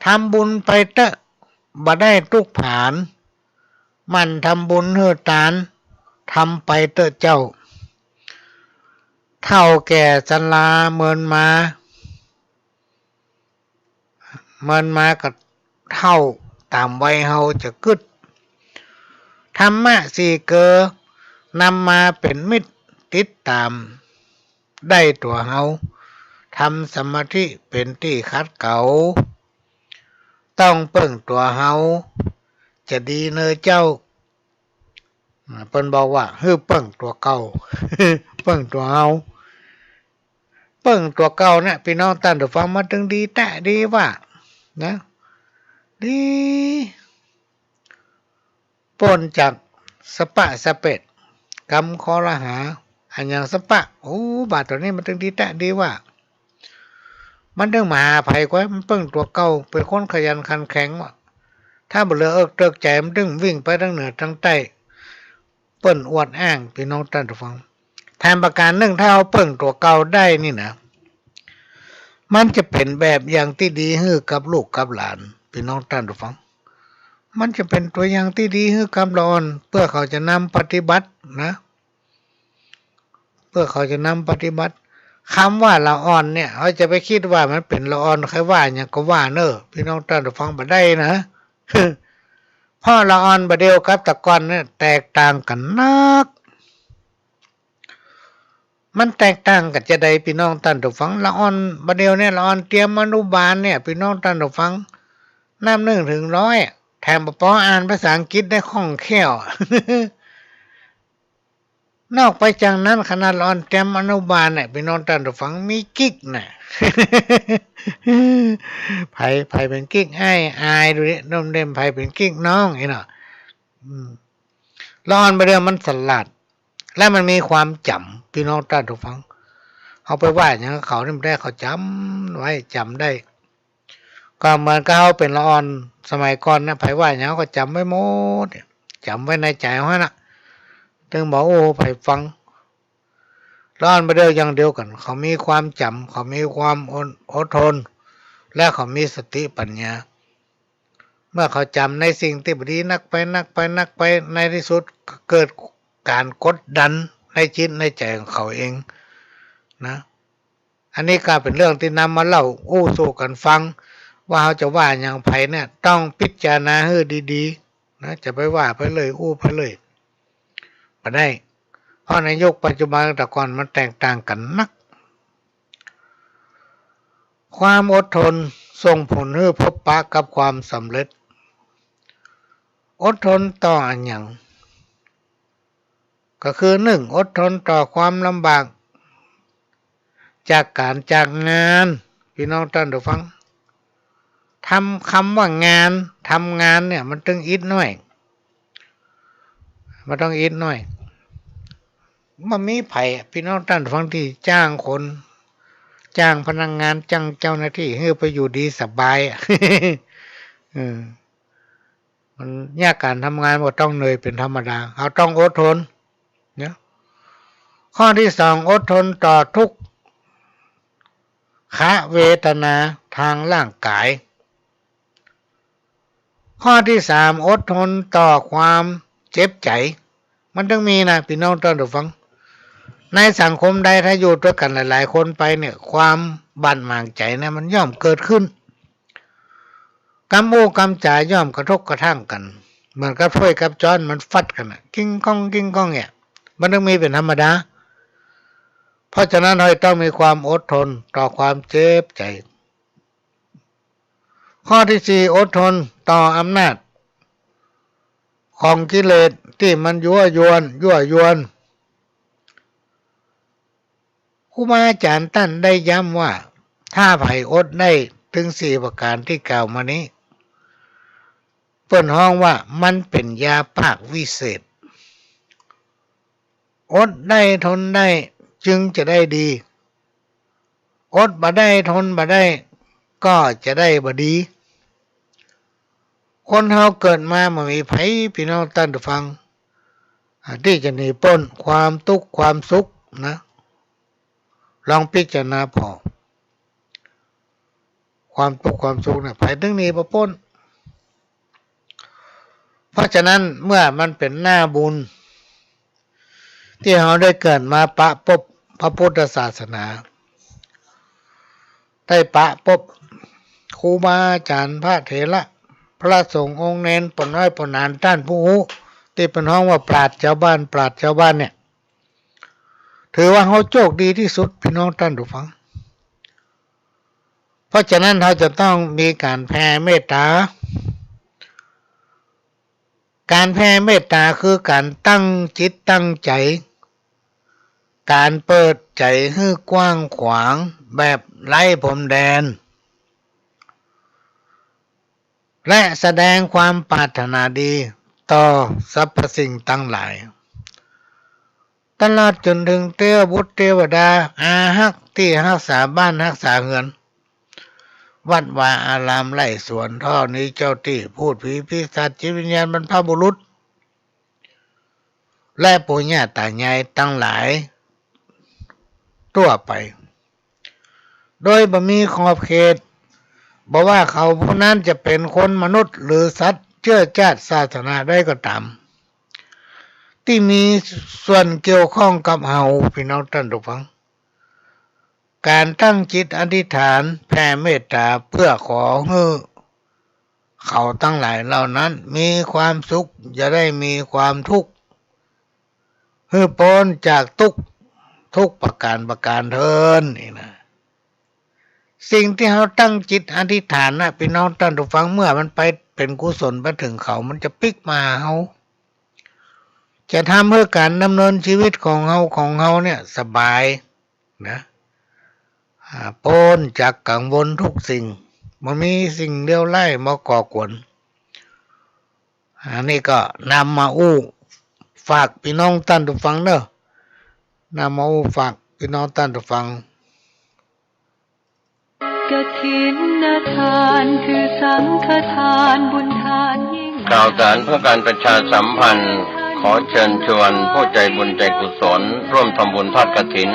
ทำบุญไปเต๊อะ บ่ได้ตุ๊กข์ผาน หมั่นทำบุญหื้อตาน ทำไปเต๊อะเจ้า เฒ่าแก่ชราเมินมา เมินมาก็เฒ่าต๋ามวัยเฮาจะกึ๊ด ธรรมะสี่เกลอ นำมาเป๋นมิตร ติดต๋ามได้ตั๋วเฮา ทำสมาธิเป๋นตี้ขัดเกลา ต้องเปิ้งตั๋วเฮา จะดีเน่อเจ้า อ่า เปิ้นบอกว่า หื้อเปิ้งตั๋วเก่า เปิ้งตั๋วเฮา เปิ้งตั๋วเก่าเนี่ย ปี้น้องต้านผู้ฟัง มันตึงดีแต๊ดีว่า นะ ดี ป๊นจากสะปะสะเปด กำคอรหา อะหยังสะปะ โอ้ บาดตั๋วนี้มันตึงดีแต๊ดีว่า มันตึงบ่หาใผกว่า มันเปิ้งตั๋วเก่า เป๋นคนขยันขันแข็งว่า ถ้าบ่เหลือเอิกเติกใจ๋ มันตึงวิ่งไปตางเหนือตางใต้ เปิ้นอวดอ้าง ปี้น้องต้านผู้ฟัง แถมประก๋านนึ่ง ถ้าเฮาเปิ้งตั๋วเก่าได้นี่นะ มันจะเป๋นแบบอย่างตี้ดีหื้อกับลูกกับหลาน ปี้น้องต้านผู้ฟัง มันจะเป๋นตั๋วอย่างตี้ดีหื้อกับละอ่อน เปื้อเขาจะนำปฏิบัตินะ เปื้อเขาจะนำปฏิบัติ กำว่าละอ่อนเนี่ย เฮาจะไปกึ๊ดว่ามันเป๋นละอ่อน ใผว่าหยังก็ว่าเน่อ ปี้น้องต้านผู้ฟัง บ่ได้นะ เพราะละอ่อนบ่าเดี่ยวกับตะก่อนเนี่ย แตกต่างกั๋นนัก มันแตกต่างกั๋นจาใด ปี้น้องต้านผู้ฟัง ละอ่อนบ่าเดี่ยวเนี่ย ละอ่อนเตรียมอนุบาลเนี่ย ปี้น้องต้านผู้ฟัง นับนึ่งเถิงร้อย แถมปอปออ่านภาษาอังกฤษได้คล่องแคล่ว นอกไปจากนั้น ขนาดละอ่อนเตรียมอนุบาลเนี่ย ปี้น้องต้านผู้ฟัง มีกิ๊กนะ ใผ ใผเป๋นกิ๊กอ้าย อายดูดิ น้องเด่น ใผเป๋นกิ๊กน้อง อี้เนาะ อืม ละอ่อนบ่าเดี่ยวมันสลาด และมันมีความจ๋ำ ปี้น้องต้านผู้ฟัง เฮาไปว่าหยังเขานี่ มันได้ เขาจ๋ำไว้ จ๋ำได้ ก็เหมือนกับเฮาเป๋นละอ่อนสมัยก่อนนะ ใผว่าหยังก็จ๋ำไว้หมด จ๋ำไว้ในใจ๋เฮาหั้นน่ะ ตึงบ่อู้ใผฟัง ละอ่อนบ่าเดี่ยวอย่างเดียวกั๋น เขามีความจ๋ำ เขามีความอด อดทน และเขามีสติปัญญา เมื่อเขาจ๋ำในสิ่งตี้บ่ดีนักไป นักไป นักไป ในตี้สุดก็เกิดก๋านกดดันในจิตในใจ๋ของเขาเองนะ อันนี้ก็เป๋นเรื่องตี้นำมาเล่าอู้สู่กั๋นฟัง ว่าเฮาจะว่าหยังใผเนี่ย ต้องพิจารณาหื้อดีๆ นะ จะไปว่าไปเลย อู้ไปเลย บ่ได้ เพราะในยุคปัจจุบันกับตะก่อนมันแตกต่างกั๋นนัก ความอดทนส่งผลหื้อพบปะกับความสำเร็จ อดทนต่ออะหยัง ก็คือ นึ่ง อดทนต่อความลำบากจากก๋านจากงาน ปี้น้องต้านผู้ฟัง ทำ กำว่างาน ทำงานเนี่ย มันตึงอิดหน้อย มันต้องอิดหน้อย บ่มีใผอะ ปี้น้องต้านผู้ฟัง ตี้จ้างคน จ้างพนักงาน จ้างเจ้าหน้าตี้ หื้อไปอยู่ดีสบายอะ เออ มันยากก๋านทำงาน บ่ต้องเหนื่อยเป๋นธรรมดา เฮาต้องอดทนนะ ข้อตี้สอง อดทนต่อทุกขเวทนาตางร่างก๋าย ข้อตี้สาม อดทนต่อความเจ็บใจ๋ มันตึงมีนะ ปี้น้องต้านผู้ฟัง ในสังคมใดถ้าอยู่ตวยกั๋นหลายๆ คนไปเนี่ย ความบาดหมางใจ๋เนี่ยมันย่อมเกิดขึ้น กำอู้กำจ๋าย่อมกระทบกระทั่งกั๋น เหมือนกับถ้วยกับจ๊อนมันฟัดกั๋นน่ะ กิ้งก้อง กิ้งก้องเนี่ย มันตึงมีเป๋นธรรมดา เพราะฉะนั้นเฮาต้องมีความอดทนต่อความเจ็บใจ๋ ข้อตี้สี่ อดทนต่ออำนาจของกิเลสตี้มันยั่วยวน ยั่วยวน ครูบาอาจ๋ารย์ต้านได้ย้ำว่า ถ้าใผอดได้ตึงสี่ประก๋านตี้กล่าวมานี้ เปิ้นฮ้องว่ามันเป๋นยาปากวิเศษ อดได้ทนได้จึงจะได้ดี อดบ่ได้ทนบ่ได้ ก็จะได้บ่ดี คนเฮาเกิดมาบ่มีใผ ปี้น้องต้านผู้ฟัง อ่า ตี้จะหนีป๊นความตุ๊กข์ความสุขนะ ลองพิจารณาผ่อ ความตุ๊กข์ความสุขเนี่ย ใผตึงหนีบ่ป๊น เพราะฉะนั้นเมื่อมันเป๋นหน้าบุญ ตี้เฮาได้เกิดมาปะปบพระพุทธศาสนา ได้ปะปบครูบาอาจ๋ารย์ พระเถระ พระสงฆ์องค์เณร ป้อน้อยป้อหนาน ต้านผู้ฮู้ ตี้เปิ้นฮ้องว่าปราชญ์จาวบ้าน ปราชญ์จาวบ้านเนี่ย ถือว่าเฮาโจคดีตี้สุด ปี้น้องต้านผู้ฟัง เพราะฉะนั้นเฮาจะต้องมีก๋านแผ่เมตต๋า ก๋านแผ่เมตต๋าคือก๋านตั้งจิตตั้งใจ๋ ก๋านเปิดใจ๋หื้อกว้างขวางแบบไร้พรมแดน และแสดงความปรารถนาดีต่อสรรพสิ่งตังหลาย ตลอดจ๋นเถิงเตวบุตรเตวดา อาฮักษ์ตี้ฮักษาบ้านฮักษาเฮือน วัดวาอารามไร่สวน ธรณีเจ้าตี้ พูดผีปีศาจจิตวิญญาณบรรพบุรุษ และปู่ย่าต๋ายายตังหลาย ทั่วไป โดยบ่มีขอบเขต บ่ว่าเขาผู้นั้นจะเป๋นคนมนุษย์หรือสัตว์เจื้อจ้าดศาสนาใดก็ต๋าม ตี้มีส่วนเกี่ยวข้องกับเฮา ปี้น้องต้านผู้ฟัง ก๋านตั้งจิตอธิษฐานแผ่เมตต๋าเปื้อขอหื้อเขาตังหลายเหล่านั้นมีความสุข อย่าได้มีความทุกข์ หื้อป๊นจากตุ๊กข์ทุกประก๋านประก๋านเทิน นี่นะ สิ่งตี้เฮาตั้งจิตอธิษฐานนะ ปี้น้องต้านผู้ฟัง เมื่อมันไปเป๋นกุศลไปเถิงเขา มันจะปิ๊กมาหาเฮา จะทำหื้อก๋านดำเนินชีวิตของเฮา ของเฮาเนี่ยสบายนะ อ่า ป๊นจากกังวลทุกสิ่ง บ่มีสิ่งเลวร้ายมาก่อกวน อันนี้ก็นำมาอู้ฝากปี้น้องต้านผู้ฟังเนาะ นำมาอู้ฝากปี้น้องต้านผู้ฟัง กฐินทานคือสังฆทานบุญทานยิ่ง ข่าวสารเพื่อการประชาสัมพันธ์ ขอเชิญชวนผู้ใจบุญใจกุศล ร่วมทำบุญทอดกฐิน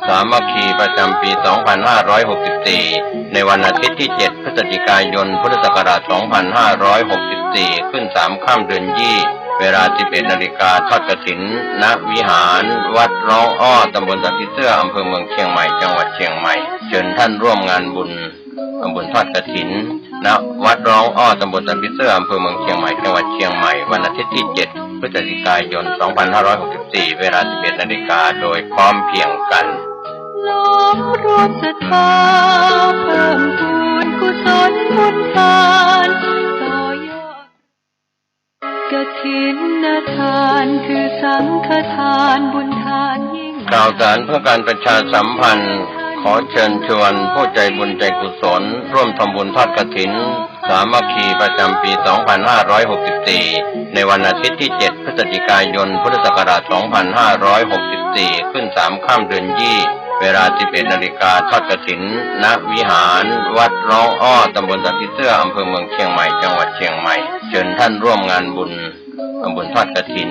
สามัคคีประจำปี๋สองพันห้าร้อยหกสิบสี่ ในวันอาทิตย์ตี้เจ็ดพฤศจิกายนพุทธศักราชสองพันห้าร้อยหกสิบสี่ ขึ้นสามค่ำเดือนยี่ เวลาสิบเอ็ดนาฬิกา ทอดกฐิน ณ วิหารวัดร้องอ้อ ตำบลสันผีเสื้อ อำเภอเมืองเชียงใหม่ จังหวัดเชียงใหม่ เชิญท่านร่วมงานบุญ ทำบุญทอดกฐิน ณ วัดร้องอ้อ ตำบลสันผีเสื้อ อำเภอเมืองเชียงใหม่ จังหวัดเชียงใหม่ วันอาทิตย์ตี้เจ็ดพฤศจิกายนสองพันห้าร้อยหกสิบสี่ เวลาสิบเอ็ดนาฬิกา โดยพร้อมเพรียงกั๋น น้อมรวมศรัทธา เพิ่มพูนกุศลบุญทาน ต่อยอด กฐินทานคือสังฆทานบุญทานยิ่ง ข่าวสารเพื่อการประชาสัมพันธ์ ขอเชิญชวนผู้ใจบุญใจกุศล ร่วมทำบุญทอดกฐิน สามัคคีประจำปี๋สองพันห้าร้อยหกสิบสี่ ในวันอาทิตย์ตี้เจ็ดพฤศจิกายนพุทธศักราชสองพันห้าร้อยหกสิบสี่ ขึ้นสามค่ำเดือนยี่ เวลาสิบเอ็ดนาฬิกา ทอดกฐิน ณ วิหารวัดร้องอ้อ ตำบลสันผีเสื้อ อำเภอเมืองเชียงใหม่ จังหวัดเชียงใหม่ เชิญท่านร่วมงานบุญ ทำบุญทอดกฐิน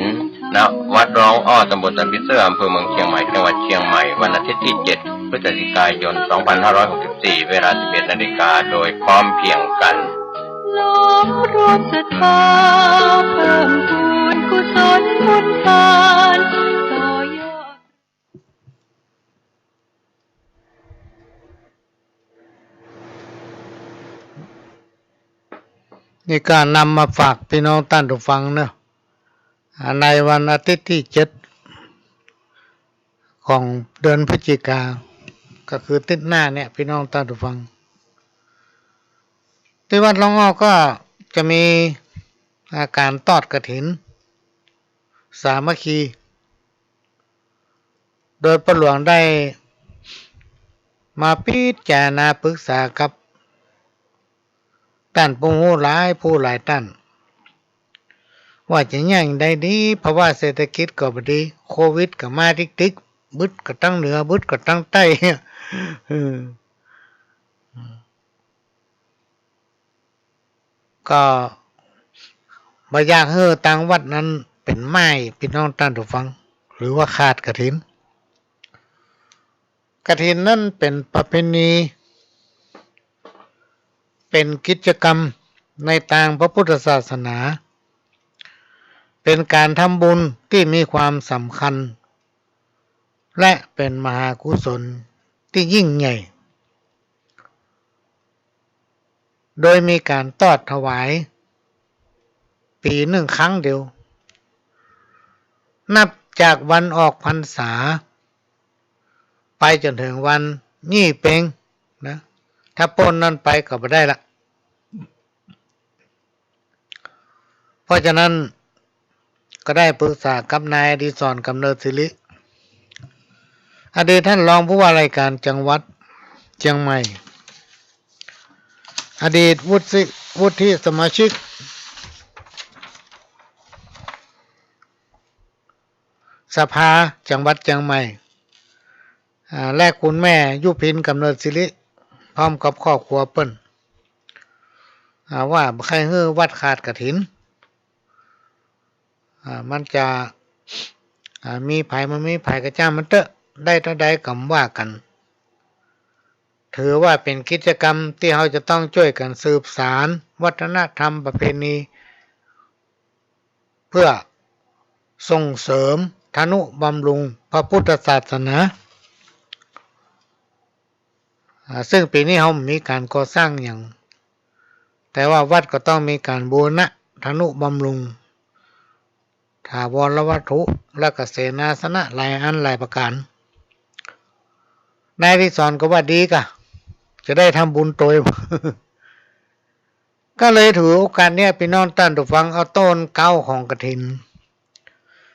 ณ วัดร้องอ้อ ตำบลสันผีเสื้อ อำเภอเมืองเชียงใหม่ จังหวัดเชียงใหม่ วันอาทิตย์ตี้เจ็ดพฤศจิกายนสองพันห้าร้อยหกสิบสี่ เวลาสิบเอ็ดนาฬิกา โดยพร้อมเพรียงกั๋น น้อมรวมศรัทธา เพิ่มพูนกุศลบุญทาน ต่อยอด นี่ก็นำมาฝากพี่น้องต้านผู้ฟังเนาะ อ่า ในวันอาทิตย์ตี้เจ็ดของเดือนพฤศจิกา ก็คืออาทิตย์หน้าเนี่ย พี่น้องต้านผู้ฟัง ตี้วัดร้องอ้อก็จะมี อ่า ก๋านทอดกฐิน สามัคคี โดยป้อหลวงได้มาพิจารณาปรึกษากับต้านผู้ฮู้หลายผู้หลายต้าน ว่าจะแหน่งใดดี ภาวะเศรษฐกิจก็บ่ดี โควิดก็มาติ๊กๆ บึดก็ตังเหนือ บึดก็ตังใต้ เออ ก็บ่อยากหื้อตางวัดนั้นเป๋นไม้ ปี้น้องต้านผู้ฟัง หรือว่าขาดกฐิน กฐินนั้นเป๋นประเพณี เป๋นกิจกรรมในตางพระพุทธศาสนา เป๋นก๋านทำบุญตี้มีความสำคัญ และเป๋นมหากุศลตี้ยิ่งใหญ่ โดยมีก๋านตอดถวาย ปี๋นึ่งครั้งเดียว นับจากวันออกพรรษา ไปจ๋นเถิงวันยี่เป็งนะ ถ้าป๊นนั้นไปก็บ่ได้ละ เพราะฉะนั้นก็ได้ปรึกษากับนายอดิศร กำเนิดศิริ อดีตท่านรองผู้ว่าราชการจังหวัดเจียงใหม่ อดีตวุฒิ วุฒิสมาชิก สภาจังหวัดเจียงใหม่ อ่า และคุณแม่ยุพิน กำเนิดศิริ พร้อมกับครอบครัวเปิ้น อ่า ว่าบ่ใค่หื้อวัดขาดกฐิน อ่า มันจะ อ่า มีใผบ่มีใผก็จ้างมันเต๊อะ ได้เต้าใดก็บ่ว่ากั๋น ถือว่าเป๋นกิจกรรมตี้เฮาจะต้องจ้วยกั๋นสืบสานวัฒนธรรมประเพณี เพื่อส่งเสริมทนุบำรุงพระพุทธศาสนา อ่า ซึ่งปี๋นี้เฮาบ่มีก๋านก่อสร้างหยัง แต่ว่าวัดก็ต้องมีก๋านบูรณะทนุบำรุงถาวรวัตถุและก็เสนาสนะหลายอันหลายประก๋าน นายอดิศรก็ว่าดีก่ะ จะได้ทำบุญตวย ก็เลยถือโอกาสเนี้ย ปี้น้องต้านผู้ฟัง เอาต้นเก๊าของกฐิน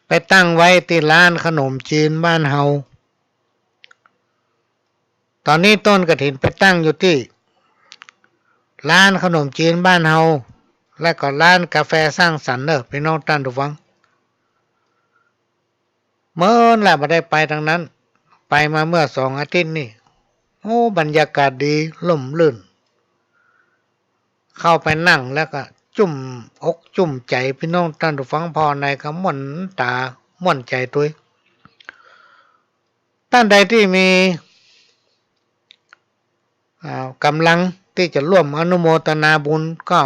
ไปตั้งไว้ตี้ร้านขนมจีนบ้านเฮา ต๋อนนี้ต้นกฐินไปตั้งอยู่ตี้ร้านขนมจีนบ้านเฮา และก็ร้านกาแฟสร้างสรรค์เน่อ ปี้น้องต้านผู้ฟัง เมินละบ่ได้ไปตางนั้น ไปมาเมื่อสองอาทิตย์นี่ โอ้ บรรยากาศดี ร่มรื่น เข้าไปนั่งแล้วก็จุ่มอกจุ่มใจ๋ ปี้น้องต้านผู้ฟัง ผ่อในก็ม่วนต๋าม่วนใจ๋ตวย ต้านใดตี้มี อ่า ก๋ำลังตี้จะร่วมอนุโมทนาบุญก็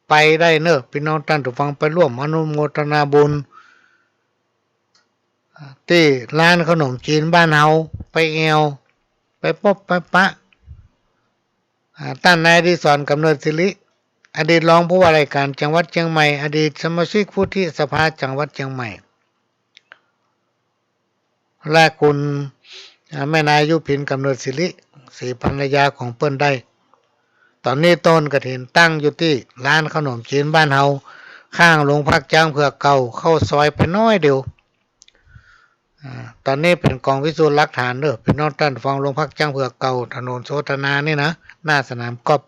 ไปได้เน่อ ปี้น้องต้านผู้ฟัง ไปร่วมอนุโมทนาบุญ อ่า ตี้ร้านขนมจีนบ้านเฮา ไปแอ่ว ไปปบไปปะ อ่า ต้านนายอดิศร กำเนิดศิริ อดีตรองผู้ว่าราชการจังหวัดเจียงใหม่ อดีตสมาชิกวุฒิสภาจังหวัดเจียงใหม่ และคุณ อ่า แม่นายยุพิน กำเนิดศิริ สีภรรยาของเปิ้นได้ ต๋อนนี้ต้นกฐินตั้งอยู่ตี้ร้านขนมจีนบ้านเฮา ข้างโรงพักจ๊างเผือกเก่า เข้าซอยไปน้อยเดียว อ่า ต๋อนนี้เป๋นก๋องพิสูจน์หลักฐานเน่อ ปี้น้องต้านผู้ฟัง โรงพักจ๊างเผือกเก่า ถนนโสธณานี่นะ หน้าสนามกอล์ฟ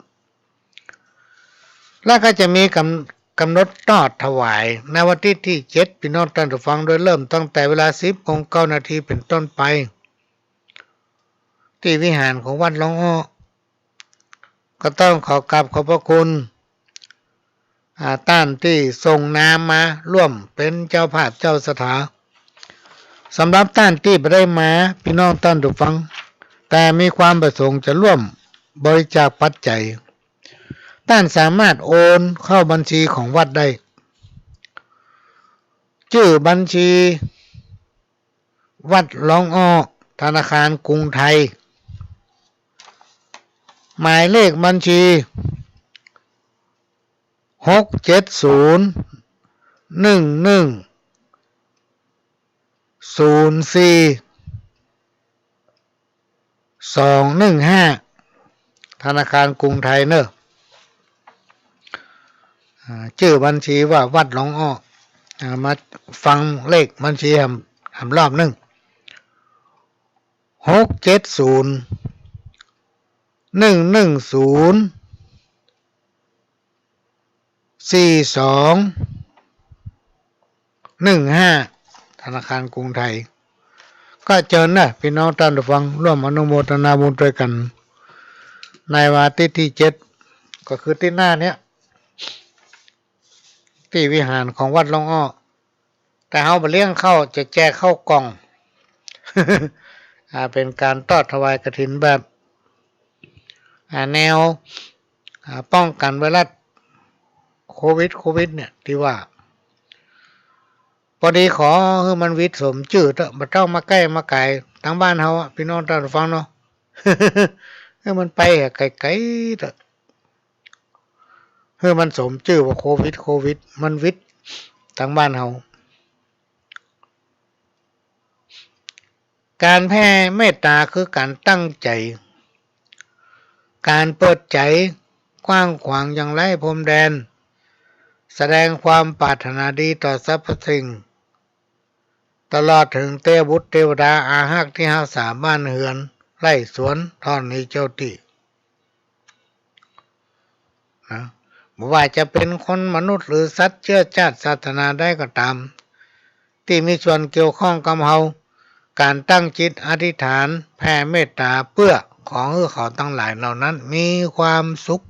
แล้วก็จะมีกำ กำหนดตอดถวายในวันอาทิตย์ตี้เจ็ด ปี้น้องต้านผู้ฟัง โดยเริ่มตั้งแต่เวลาสิบโมงเก้านาทีเป๋นต้นไป ตี้วิหารของวัดหลองอ้อ ก็ต้องขอกราบขอบพระคุณ อ่า ต้านตี้ส่งนามมาร่วมเป๋นเจ้าภาพเจ้าศรัทธา สำหรับต้านตี้บ่ได้มา ปี้น้องต้านผู้ฟัง แต่มีความประสงค์จะร่วมบริจาคปัจจัย ต้านสามารถโอนเข้าบัญชีของวัดได้ จื้อบัญชี วัดหลองอ้อ ธนาคารกรุงไทย หมายเลขบัญชี หกเจ็ดศูนย์ หนึ่งหนึ่งศูนย์สี่ สองหนึ่งห้า ธนาคารกรุงไทยเน่อ อ่า จื้อบัญชีว่าวัดหลองอ้อ อ่า มาฟังเลขบัญชีแหม แหมรอบนึ่ง หกเจ็ดศูนย์ หนึ่งหนึ่งศูนย์ สี่สอง หนึ่งห้า ธนาคารกรุงไทย ก็เจิญนะ ปี้น้องต้านผู้ฟัง ร่วมอนุโมทนาบุญตวยกั๋น ในวันอาทิตย์ตี้เจ็ด ก็คืออาทิตย์หน้าเนี้ย ตี้วิหารของวัดหลวงอ้อ แต่เฮาบ่เลี้ยงข้าว จะแจกข้าวกล่อง อ่า เป๋นก๋านตอดถวายกฐินแบบ อ่า แนว อ่า ป้องกั๋นไวรัสโควิด โควิดเนี่ย ตี้ว่า ปอดีขอหื้อมันวิดสมจื้อเต๊อะ บ่ต้องมาใก้มาก๋ายตางบ้านเฮาอะ ปี้น้องต้านฟังเนาะ หื้อมันไปอะไก๋ๆ เต๊อะ หื้อมันสมจื้อว่าโควิด โควิด มันวิดตางบ้านเฮา ก๋านแผ่เมตต๋าคือก๋านตั้งใจ๋ ก๋านเปิดใจ๋กว้างขวางอย่างไร้พรมแดน แสดงความปรารถนาดีต่อสรรพสิ่ง ตลอดเถิงเตวบุตรเตวดาอาฮักที่ฮักษาบ้านเฮือนไร่สวนท่อนนี้เจ้าตี้ นะ บ่ว่าจะเป๋นคนมนุษย์หรือสัตว์เจื้อจาติศาสนาใดก็ต๋าม ตี้มีส่วนเกี่ยวข้องกับเฮา ก๋านตั้งจิตอธิษฐานแผ่เมตต๋าเปื้อขอหื้อเขาตังหลายเหล่านั้นมีความสุข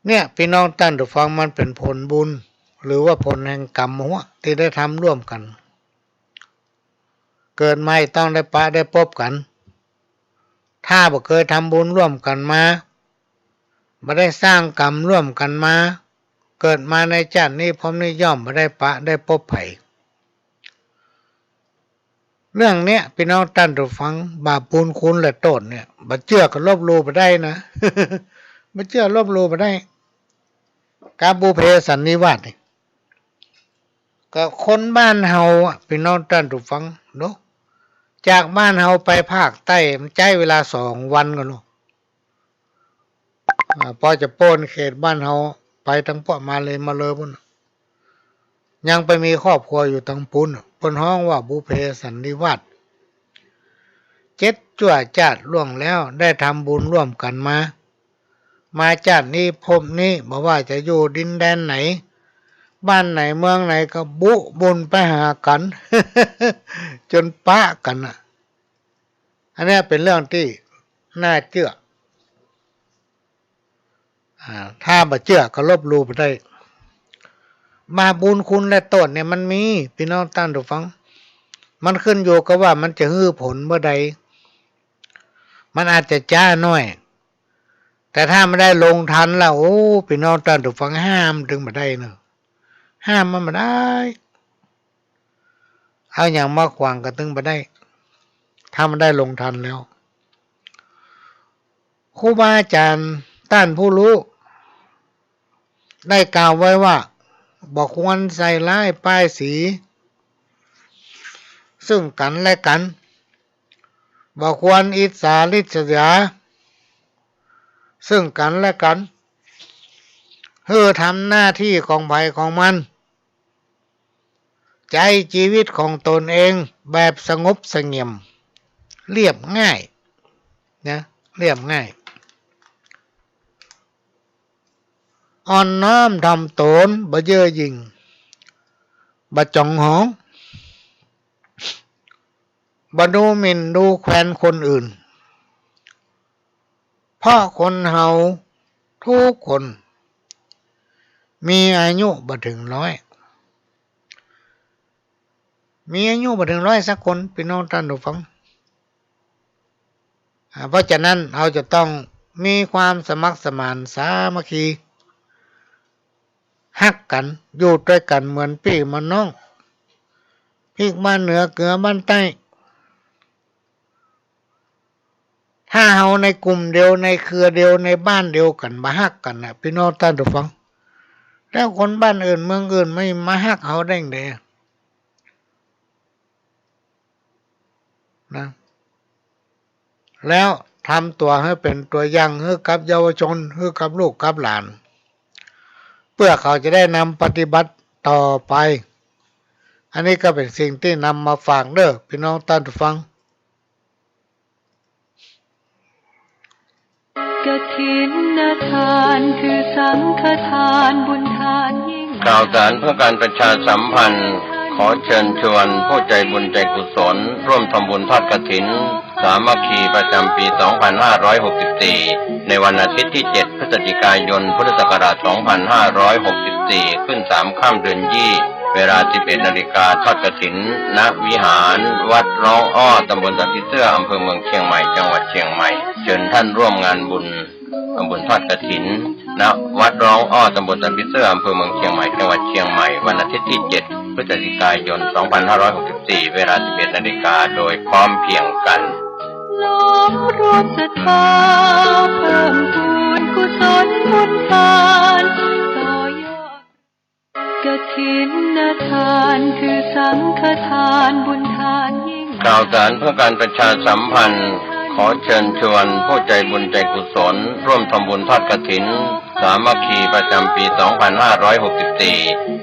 เนี่ย ปี้น้องต้านผู้ฟัง มันเป๋นผลบุญ หรือว่าผลแห่งกรรมหัวตี้ได้ทำร่วมกั๋น เกิดมาต้องได้ปะได้ปบกั๋น ถ้าบ่เกยทำบุญร่วมกั๋นมา บ่ได้สร้างกรรมร่วมกั๋นมา เกิดมาในจาตินี้ภพนี้ย่อมบ่ได้ปะได้ปบใผ เรื่องเนี้ย ปี้น้องต้านผู้ฟัง บาปบุญคุณและโต้ษเนี่ย บ่เจื้อก็ลบหลู่บ่ได้นะ บ่เจื้อลบหลู่บ่ได้ กาบุพเพสันนิวาสนี่ ก็คนบ้านเฮาอะ ปี้น้องต้านผู้ฟังเนาะ จากบ้านเฮาไปภาคใต้มันใจ๊เวลาสองวันกั๋นเนาะ อ่า ปอจะป๊นเขตบ้านเฮาไปตังป้อมาเลย์มาเลย์ปู๊น ยังไปมีครอบครัวอยู่ตังปู๊น เปิ้นฮ้องว่าบุพเพสันนิวาส เจ็ดจั่วจาติล่วงแล้ว ได้ทำบุญร่วมกั๋นมา มาจาตินี้ภพนี้ บ่ว่าจะอยู่ดินแดนไหน บ้านไหนเมืองไหนก็บุบุญไปหากั๋น จ๋นปะกั๋นน่ะ อันเนี้ยเป๋นเรื่องตี้น่าเจื้อ อ่า ถ้าบ่เจื้อก็ลบหลู่บ่ได้ บาปบุญคุณและโต้ษเนี่ยมันมี ปี้น้องต้านผู้ฟัง มันขึ้นอยู่กับว่ามันจะหื้อผลเมื่อใด มันอาจจะจ๊าหน้อย แต่ถ้ามันได้ลงทันแล้ว โอ้ ปี้น้องต้านผู้ฟัง ห้ามตึงบ่ได้เนาะ ห้ามมันบ่ได้ เอาหยังมาขวางก็ตึงบ่ได้ ถ้ามันได้ลงทันแล้ว ครูบาอาจ๋ารย์ต้านผู้ฮู้ ได้กล่าวไว้ว่า บ่ควรใส่ร้ายป้ายสี ซึ่งกั๋นและกั๋น บ่ควรอิจฉาริษยา ซึ่งกั๋นและกั๋น หื้อทำหน้าตี้ของใผของมัน ใจ๊จีวิตของตนเองแบบสงบเสงี่ยม เรียบง่าย นะ เรียบง่าย อ่อนน้อมถ่อมตน บ่เย่อหยิ่ง บ่จ๋องหอง บ่ดูหมิ่นดูแควนคนอื่น เพราะคนเฮาทุกคนมีอายุบ่เถิงร้อย มีอายุบ่เถิงร้อยสักคน ปี้น้องต้านผู้ฟัง อ่า เพราะฉะนั้นเฮาจะต้องมีความสมัครสมานสามัคคี ฮักกั๋น อยู่ตวยกั๋นเหมือนปี้เหมือนน้อง พริกบ้านเหนือเกลือบ้านใต้ ถ้าเฮาในกลุ่มเดียว ในเครือเดียว ในบ้านเดียวกั๋น บ่ฮักกั๋นน่ะ ปี้น้องต้านผู้ฟัง แล้วคนบ้านอื่นเมืองอื่นมันมาฮักเฮาได้ไงนะ แล้วทำตั๋วหื้อเป๋นตั๋วอย่างหื้อกับเยาวชน หื้อกับลูกกับหลาน เปื้อเขาจะได้นำปฏิบัติต่อไป อันนี้ก็เป๋นสิ่งตี้นำมาฝากเด้อ ปี้น้องต้านผู้ฟัง กฐินทานคือสังฆทานบุญทานยิ่ง ข่าวสารเพื่อการประชาสัมพันธ์ ข ขอเชิญชวนผู้ใจบุญใจกุศลร่วมทำบุญทอดกฐินสามัคคีประจำปีสองพันห้าร้อยหกสิบสี่ ในวันอาทิตย์ที่เจ็ดพฤศจิกายนพุทธศักราชสองพันห้าร้อยหกสิบสี่ ขึ้นสามค่ำเดือนยี่ เวลาสิบเอ็ดนาฬิกา ทอดกฐิน ณ วิหารวัดร้องอ้อ ตำบลสันผีเสื้อ อำเภอเมืองเชียงใหม่ จังหวัดเชียงใหม่ เชิญท่านร่วมงานบุญ ทำบุญทอดกฐิน ณ วัดร้องอ้อ ตำบลสันผีเสื้อ อำเภอเมืองเชียงใหม่ จังหวัดเชียงใหม่ วันอาทิตย์ที่เจ็ดพฤศจิกายนสองพันห้าร้อยหกสิบสี่ เวลาสิบเอ็ดนาฬิกา โดยพร้อมเพรียงกัน น้อมรวมศรัทธา เพิ่มพูนกุศลบุญทาน ต่อยอด กฐินทานคือสังฆทานบุญทานยิ่ง ข่าวสารเพื่อการประชาสัมพันธ์ ขอเชิญชวนผู้ใจบุญใจกุศลร่วมทำบุญทอดกฐินสามัคคีประจำปีสองพันห้าร้อยหกสิบสี่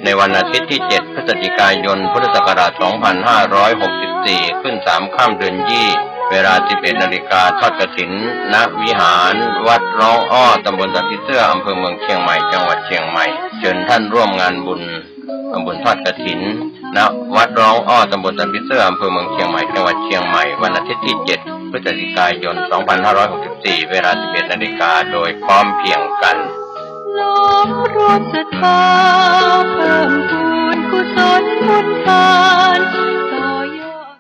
ในวันอาทิตย์ที่เจ็ดพฤศจิกายนพุทธศักราชสองพันห้าร้อยหกสิบสี่ ขึ้นสามค่ำเดือนยี่ เวลาสิบเอ็ดนาฬิกา ทอดกฐิน ณ วิหารวัดร้องอ้อ ตำบลสันผีเสื้อ อำเภอเมืองเชียงใหม่ จังหวัดเชียงใหม่ เชิญท่านร่วมงานบุญ ทำบุญทอดกฐิน ณ วัดร้องอ้อ ตำบลสันผีเสื้อ อำเภอเมืองเชียงใหม่ จังหวัดเชียงใหม่ วันอาทิตย์ที่เจ็ดพฤศจิกายนสองพันห้าร้อยหกสิบสี่ เวลาสิบเอ็ดนาฬิกา โดยพร้อมเพรียงกัน น้อมรวมศรัทธา เพิ่มพูนกุศลบุญทาน ต่อยอด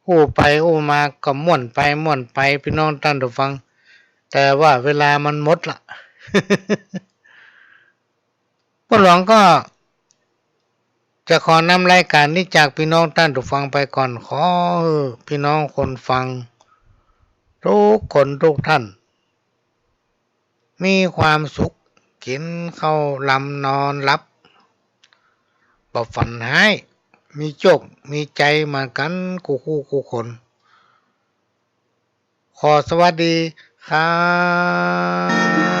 อู้ไปอู้มาก็ม่วนไปม่วนไป ปี้น้องต้านผู้ฟัง แต่ว่าเวลามันหมดละ ป้อหลวงก็จะขอนำรายก๋านนี้จากปี้น้องต้านผู้ฟังไปก่อน ขอหื้อปี้น้องคนฟังทุกคนทุกท่าน มีความสุข กิ๋นข้าวลำนอนหลับ บ่ฝันฮ้าย มีโจคมีชัยเหมือนกั๋นกู้คู่กู้คน ขอสวัสดีครับ